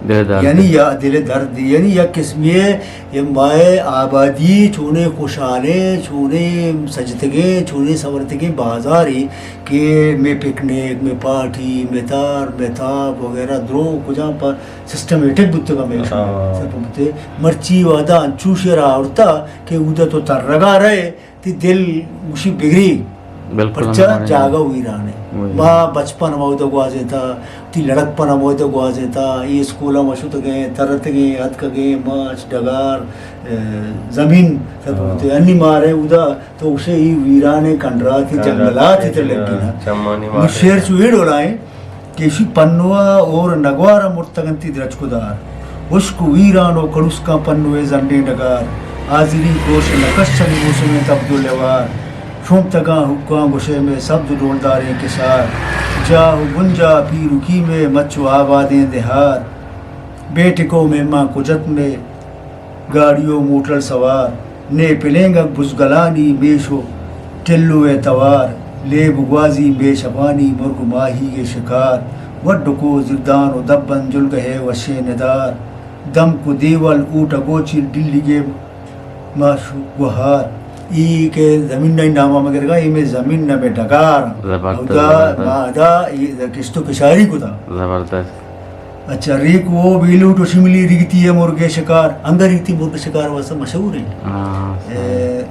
دل درد یعنی دی۔ یا دل درد دی، یعنی یک قسمی ہے، یہ مائے آبادی چونے خوشحالیں، چونے سجتگیں، چونے سورتگیں بازاری کہ میں پکنک، میں پارٹی، میں تار، میں تاب وغیرہ درو کجا پر سسٹمیٹک بوتگا میں ہاں۔ سب بوتے۔ مرچی وعدہ انچو شعر آورتا کہ اودا تو ترگا رہے، تی دل گوشی بگری، بالکل پرچا ہمے وڑیں۔ جاگہ ویران ہے۔ وہی۔ ما بچپن ما اودا گوازینتا، تی لڑکپن ما اودا گوازینتا، ای اسکول ما شتگیں، ترتگیں، اتکگیں، ماچ، ڈگار، اے، زمین، سب ہاں۔ تے انی مارے اودا، تو گوشے ای ویران ہے، کنڈرات، کنڈرات، جنگلات تے لگی نا۔ چمانی مو مارے۔ شعر چو اے ڈولا ہے۔ کہ ایشی پنو ءَ ہور نگوار ءَ مرتگ انت درچک ءُ دار۔ ہشک ءُ ویران ءُ کڑوسکاں پنو ءِ زنڈیں ڈگار۔ حاضری پروش نہ کشگ موسم انت ابدل ءِ وار۔ شومتگاں حکاں گوشئے مئے سبز ءُ ڈولداریں کسار۔ جاہ ءُ بنجاہ پیرکی مئے مچ ءُ آبادیں دہار۔ بے ٹک ءُ مہمان کج ات مئے گاڑی ءُ موٹر سوار، نے پلینگک بزگلانی میش ءُ ٹلو ءِ توار، لیب ءُ گوازی مے شپانی مرگ ءُ ماہیگ ءِ شکار، وڈک ءُ زردان ءُ دبن جلگہ ءِ وشیں ندار، دمک ءُ دیول اوٹگ ءُ چیل ڈلیگ ءِ ماش ءُ گوہار۔ ای کہ زمین ءِ نام ءَ مگرگا، ای مئے زمین ءِ مئے ڈگار۔ زبردست، اودا زبردست۔ ما ادا ای کشت و کشاری کتا۔ زبردست۔ اچھا، ریک وہ بیلوٹ و شملی ریگتی ہے مرغ شکار۔ انگا ریگتی مرغ شکار واسطہ مشہور ہیں۔ ہاں، اے،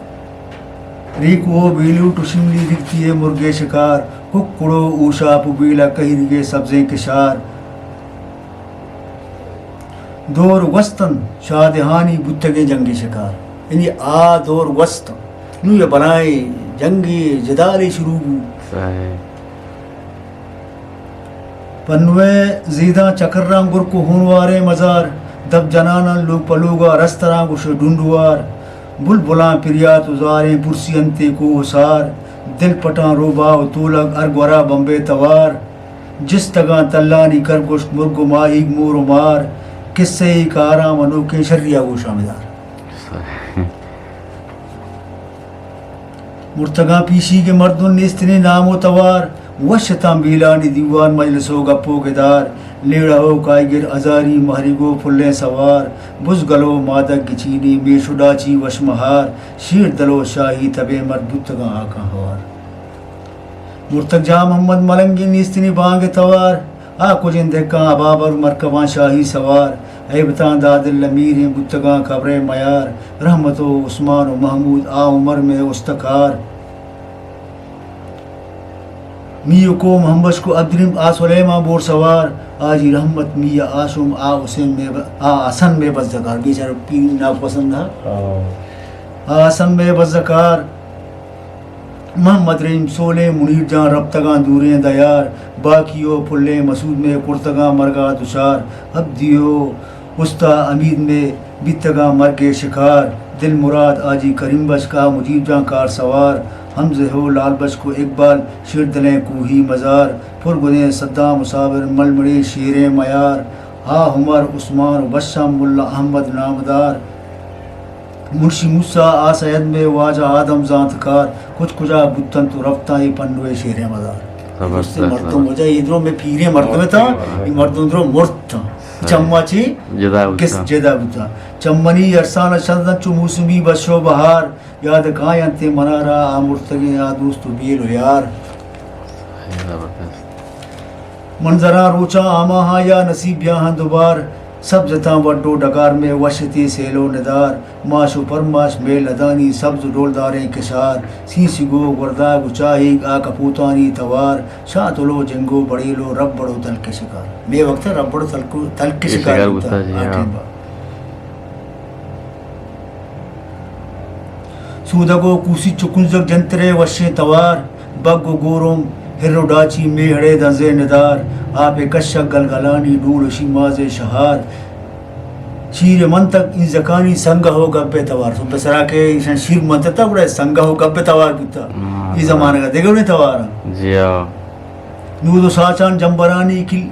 ریک وہ بیلوٹ و شملی ریگتی ہے مرغ شکار۔ ککڑو اوشاپ و بیلا کہیرگے سبزیں کشار۔ دور گوستن شادہانی بوتگیں جنگی شکار۔ یعنی آ دور گوست۔ نو یہ بلائیں جنگی جدالے شروع بو۔ صحیح۔ پنوے زیداں چکراں گرک و ہونواریں مزار، دپ جناناں لوگ پہ لوگا رستراں گوش ڈنڈوار، بلبلاں پریات و زاریں پرسی انتے کوہ سار، دل پٹاں روبا و تولگ ہر گورا بمبے توار، جستگاں تلانی کرگوشت مرگ و ماہیگ مور و مار، کسہ ای کاراں منوکیں شریا گوشاں بدار۔ مرتگاں پیشیگ مردم نیستنی نام و توار، وش اتاں بیلانی دیوان مجلس و گپ و گدار، لیڑہ و کائیگر ہزاری مہریگ و پلیں سوار، بزگل و مادگ گچینی میش و ڈاچی وش مہار، شیر دل و شاہی تبیں مرد بوتگاں ہاکاں ہوار۔ مرتگ جاہ محمد ملنگی نیستنی بانگ توار، آ کجیں دہکاں ابابر مرکباں شاہی سوار، ہیبتاں دادل امیریں بوتگاں قبرے میار، رحمت و عثمان و محمود آ عمر میں استکار، می و کو محمد کو عبدالرحیم آ سلیمان بور سوار، آ جی رحمت می آ آشم آ حسین میں ب-، آ حسن میں بزدکار، بیچارہ پیر ناپسند ہا۔ ہاں۔ آ حسن میں بزدکار، محمد رحیم سولیں منیر جان رپتگاں دوریں دیار، باقی و پلیں مسعود میں کرتگاں مرگا دچار، عبدی و استا حمید میں بیتگاں مرگ شکار، دل مراد آجی کریم بشک آ مجیب جان کار سوار، حمزہ ہو لال بشک و اقبال شیر دلیں کوہی مزار، پر گدیں صدام و صابر ملمڑیں شیریں میار، آ عمر عثمان و بشام ملا احمد نامدار، منشی موسی آ سید میں واجہ آدم زانتکار، کچھ کجا بوتنت و رفتاں اے پنوے شیریں مزار۔ زبردست، درستی مردم زبردست۔ وجہ اے درو میں پیریں مردم تا، اے مردم درو مرت تا۔ صحیح۔ چما چی؟ جدا بوتا۔ کس جدا بوتا۔ چمنی ارسان چندن چو موسمی بشو بہار، یاد کاینت منارا آ مرتگیں آ دوست و بیل و یار۔ صحیح، زبردست۔ منظراں روچاں آماہاں یا نصیب بیاہاں دوبار، سبز اتاں وڈ و ڈگار میں وش اتی سیل و ندار، ماش و پرماش میں لدانی سبز و ڈولداریں کشار، سیسیگ و گورداگ و چاہیگ آ کپوتانی توار، شاتل و جنگ و بڑیل و ربڑ و تلک شکار۔ میں وقت ربڑ و تلک، تلک یہ شکار شکار بوتا، بوتا جی، آ ہاں۔ ٹیم با۔ سودگ و کوسی چو کنزگ جنترے وشیں توار، بگ و گورم ہر و ڈاچی میہڑے دنزے ندار، آپ کشک گلگلانی ڈول و شیمازے شہار، شیر منتگ اینزکانی سنگہ و گپ توار۔ سو پسرا کہ ایشان شیر منتتا گڑا سنگہ و گپ توار بوتا۔ ہاں۔ ای زمانگا دگہ توار۔ جی ہاں۔ نود و ساچان جمبرانی کل،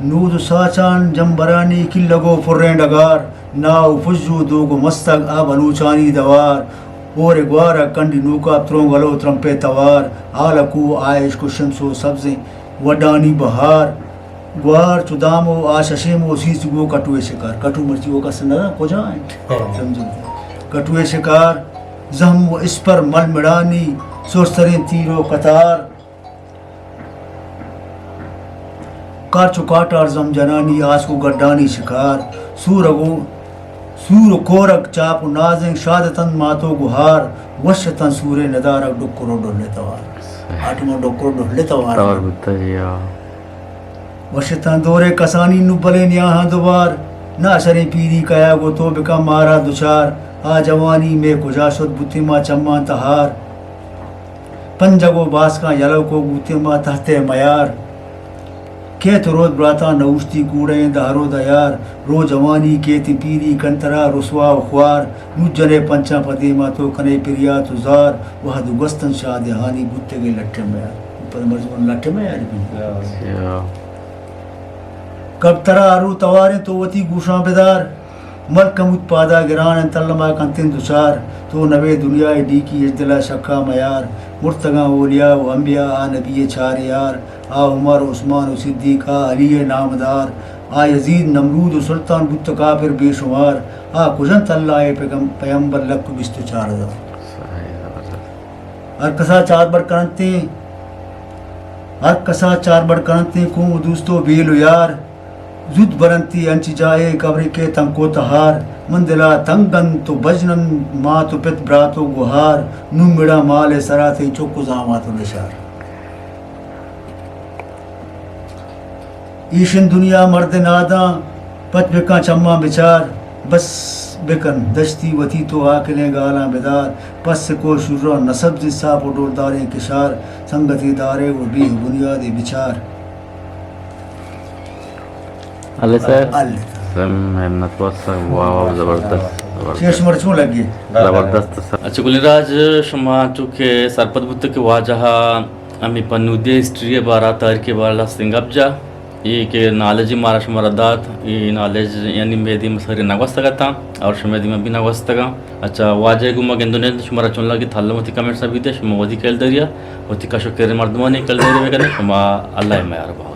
نود و ساچان جمبرانی کلگ و پریں ڈگار، ناہ و پژ و دوگ و مستگ آ بلوچانی دوار، ہور گوار ء کنڈی نوکاپ ترونگل و ترمپے توار، آلکو آ عشق و شمس و سبزیں وڈانی بہار، گوار چو دام و آ ششیم و سیسگو کٹو ء شکار۔ کٹو مرچی وہ کس نہ کجا ہیں؟ ہاں۔ سمجھو۔ کٹو ء شکار، زہم و اسپر مل مڑانی سرسریں تیر و قطار۔ کارچ و کاٹار زم جنانی آسک و گڈانی شکار، سورگ و سور و کورگ چاپ و نازینک شاد اتنت مات و گہار، وش اتنت سورے ندارگ ڈکر و ڈل توار۔ آٹم و ڈکر و ڈل توار۔ توار بوتا جی، آ۔ وش اتنت دورے کسانی نو بلے نیاہاں دوبار، نہ اشریں پیری کیا گو تو بکن مارا دچار، آ جوانی میں کجا شد بوتی ما چمان تہار۔ پنجگ و باسکاں یلو کو بوتیں ما تحت میار۔ کیت روت براتاں نہ اوشتی کوڑیں دہر و دیار۔ رو جوانی کیت پیری کنترا رسوا و خوار۔ نو جنے پنچاں پہ دیما تو کنے پریات و زار۔ وہد و گوستن شادہانی بوتگیں لٹے میار۔ پد مرز من لٹے میار بھی۔ یا۔ کب ترا ارو تواریں تو وتی گوشاں بدار۔ ملک ہمود پادا گران انت، الما کنتیں دچار۔ تو نوے دنیا ء ڈیکی اچ دل ء شکا میار۔ مرتگاں اولیا و انبیا، آ نبی ء چار یار۔ آ عمر، عثمان و صدیق، آ علی ء نامدار۔ آ یزید، نمرود و سلطان بوت کافر بے شمار۔ آ کجنت اللہ ء پیغم-، پیمبر لک و بیست و چار ہزار۔ ہر کسا چاربر کننتیں، ہر کسا چاربر کننتیں، قوم و دوست و بیل و یار۔ زوت برنتی انچ جاہے قبرے کہ تنکو تہار۔ من دلا تنگ انت و بژن انت مات و پت برات و گہار۔ نوں مڑاں مال ء سرا تئی چک و زامات و نشار۔ ایشن دنیا مرد ناداں، پچ بکاں چماں بچار۔ بس بکن دشتی وتی تو عاقلیں گالاں بدار۔ پس کو شراں نہ سبزی صاف و ڈولداریں کشار۔ سنگتی دارے و بی بنیادی بچار۔ اللہ سر۔ اللہ۔ سر، محنت واسطہ، واہ واہ، زبردست، زبردست۔ شمار چون لگی؟ زبردست سر۔ اچھا گلیں راج، شما چونکہ سرپد بوتگ کہ واجہ ہمیں پنودی ہسٹری بارا، تاریخ بارا لستیں گپ جا۔ اے کہ نالج مارا شمارا دات، اے نالج یعنی مئے دیما سری نہ گوستگ اتاں اور شمئے دیما بھی نہ گوستگاں۔ اچھا، واجہ گوں ما گندنے شمارا چون لگی، تھلو وتی کمنٹس بیتے، شما وتی کلداریا، وتی کش و کر مردمانی کلداری بکنے، شما اللہ میار بہو۔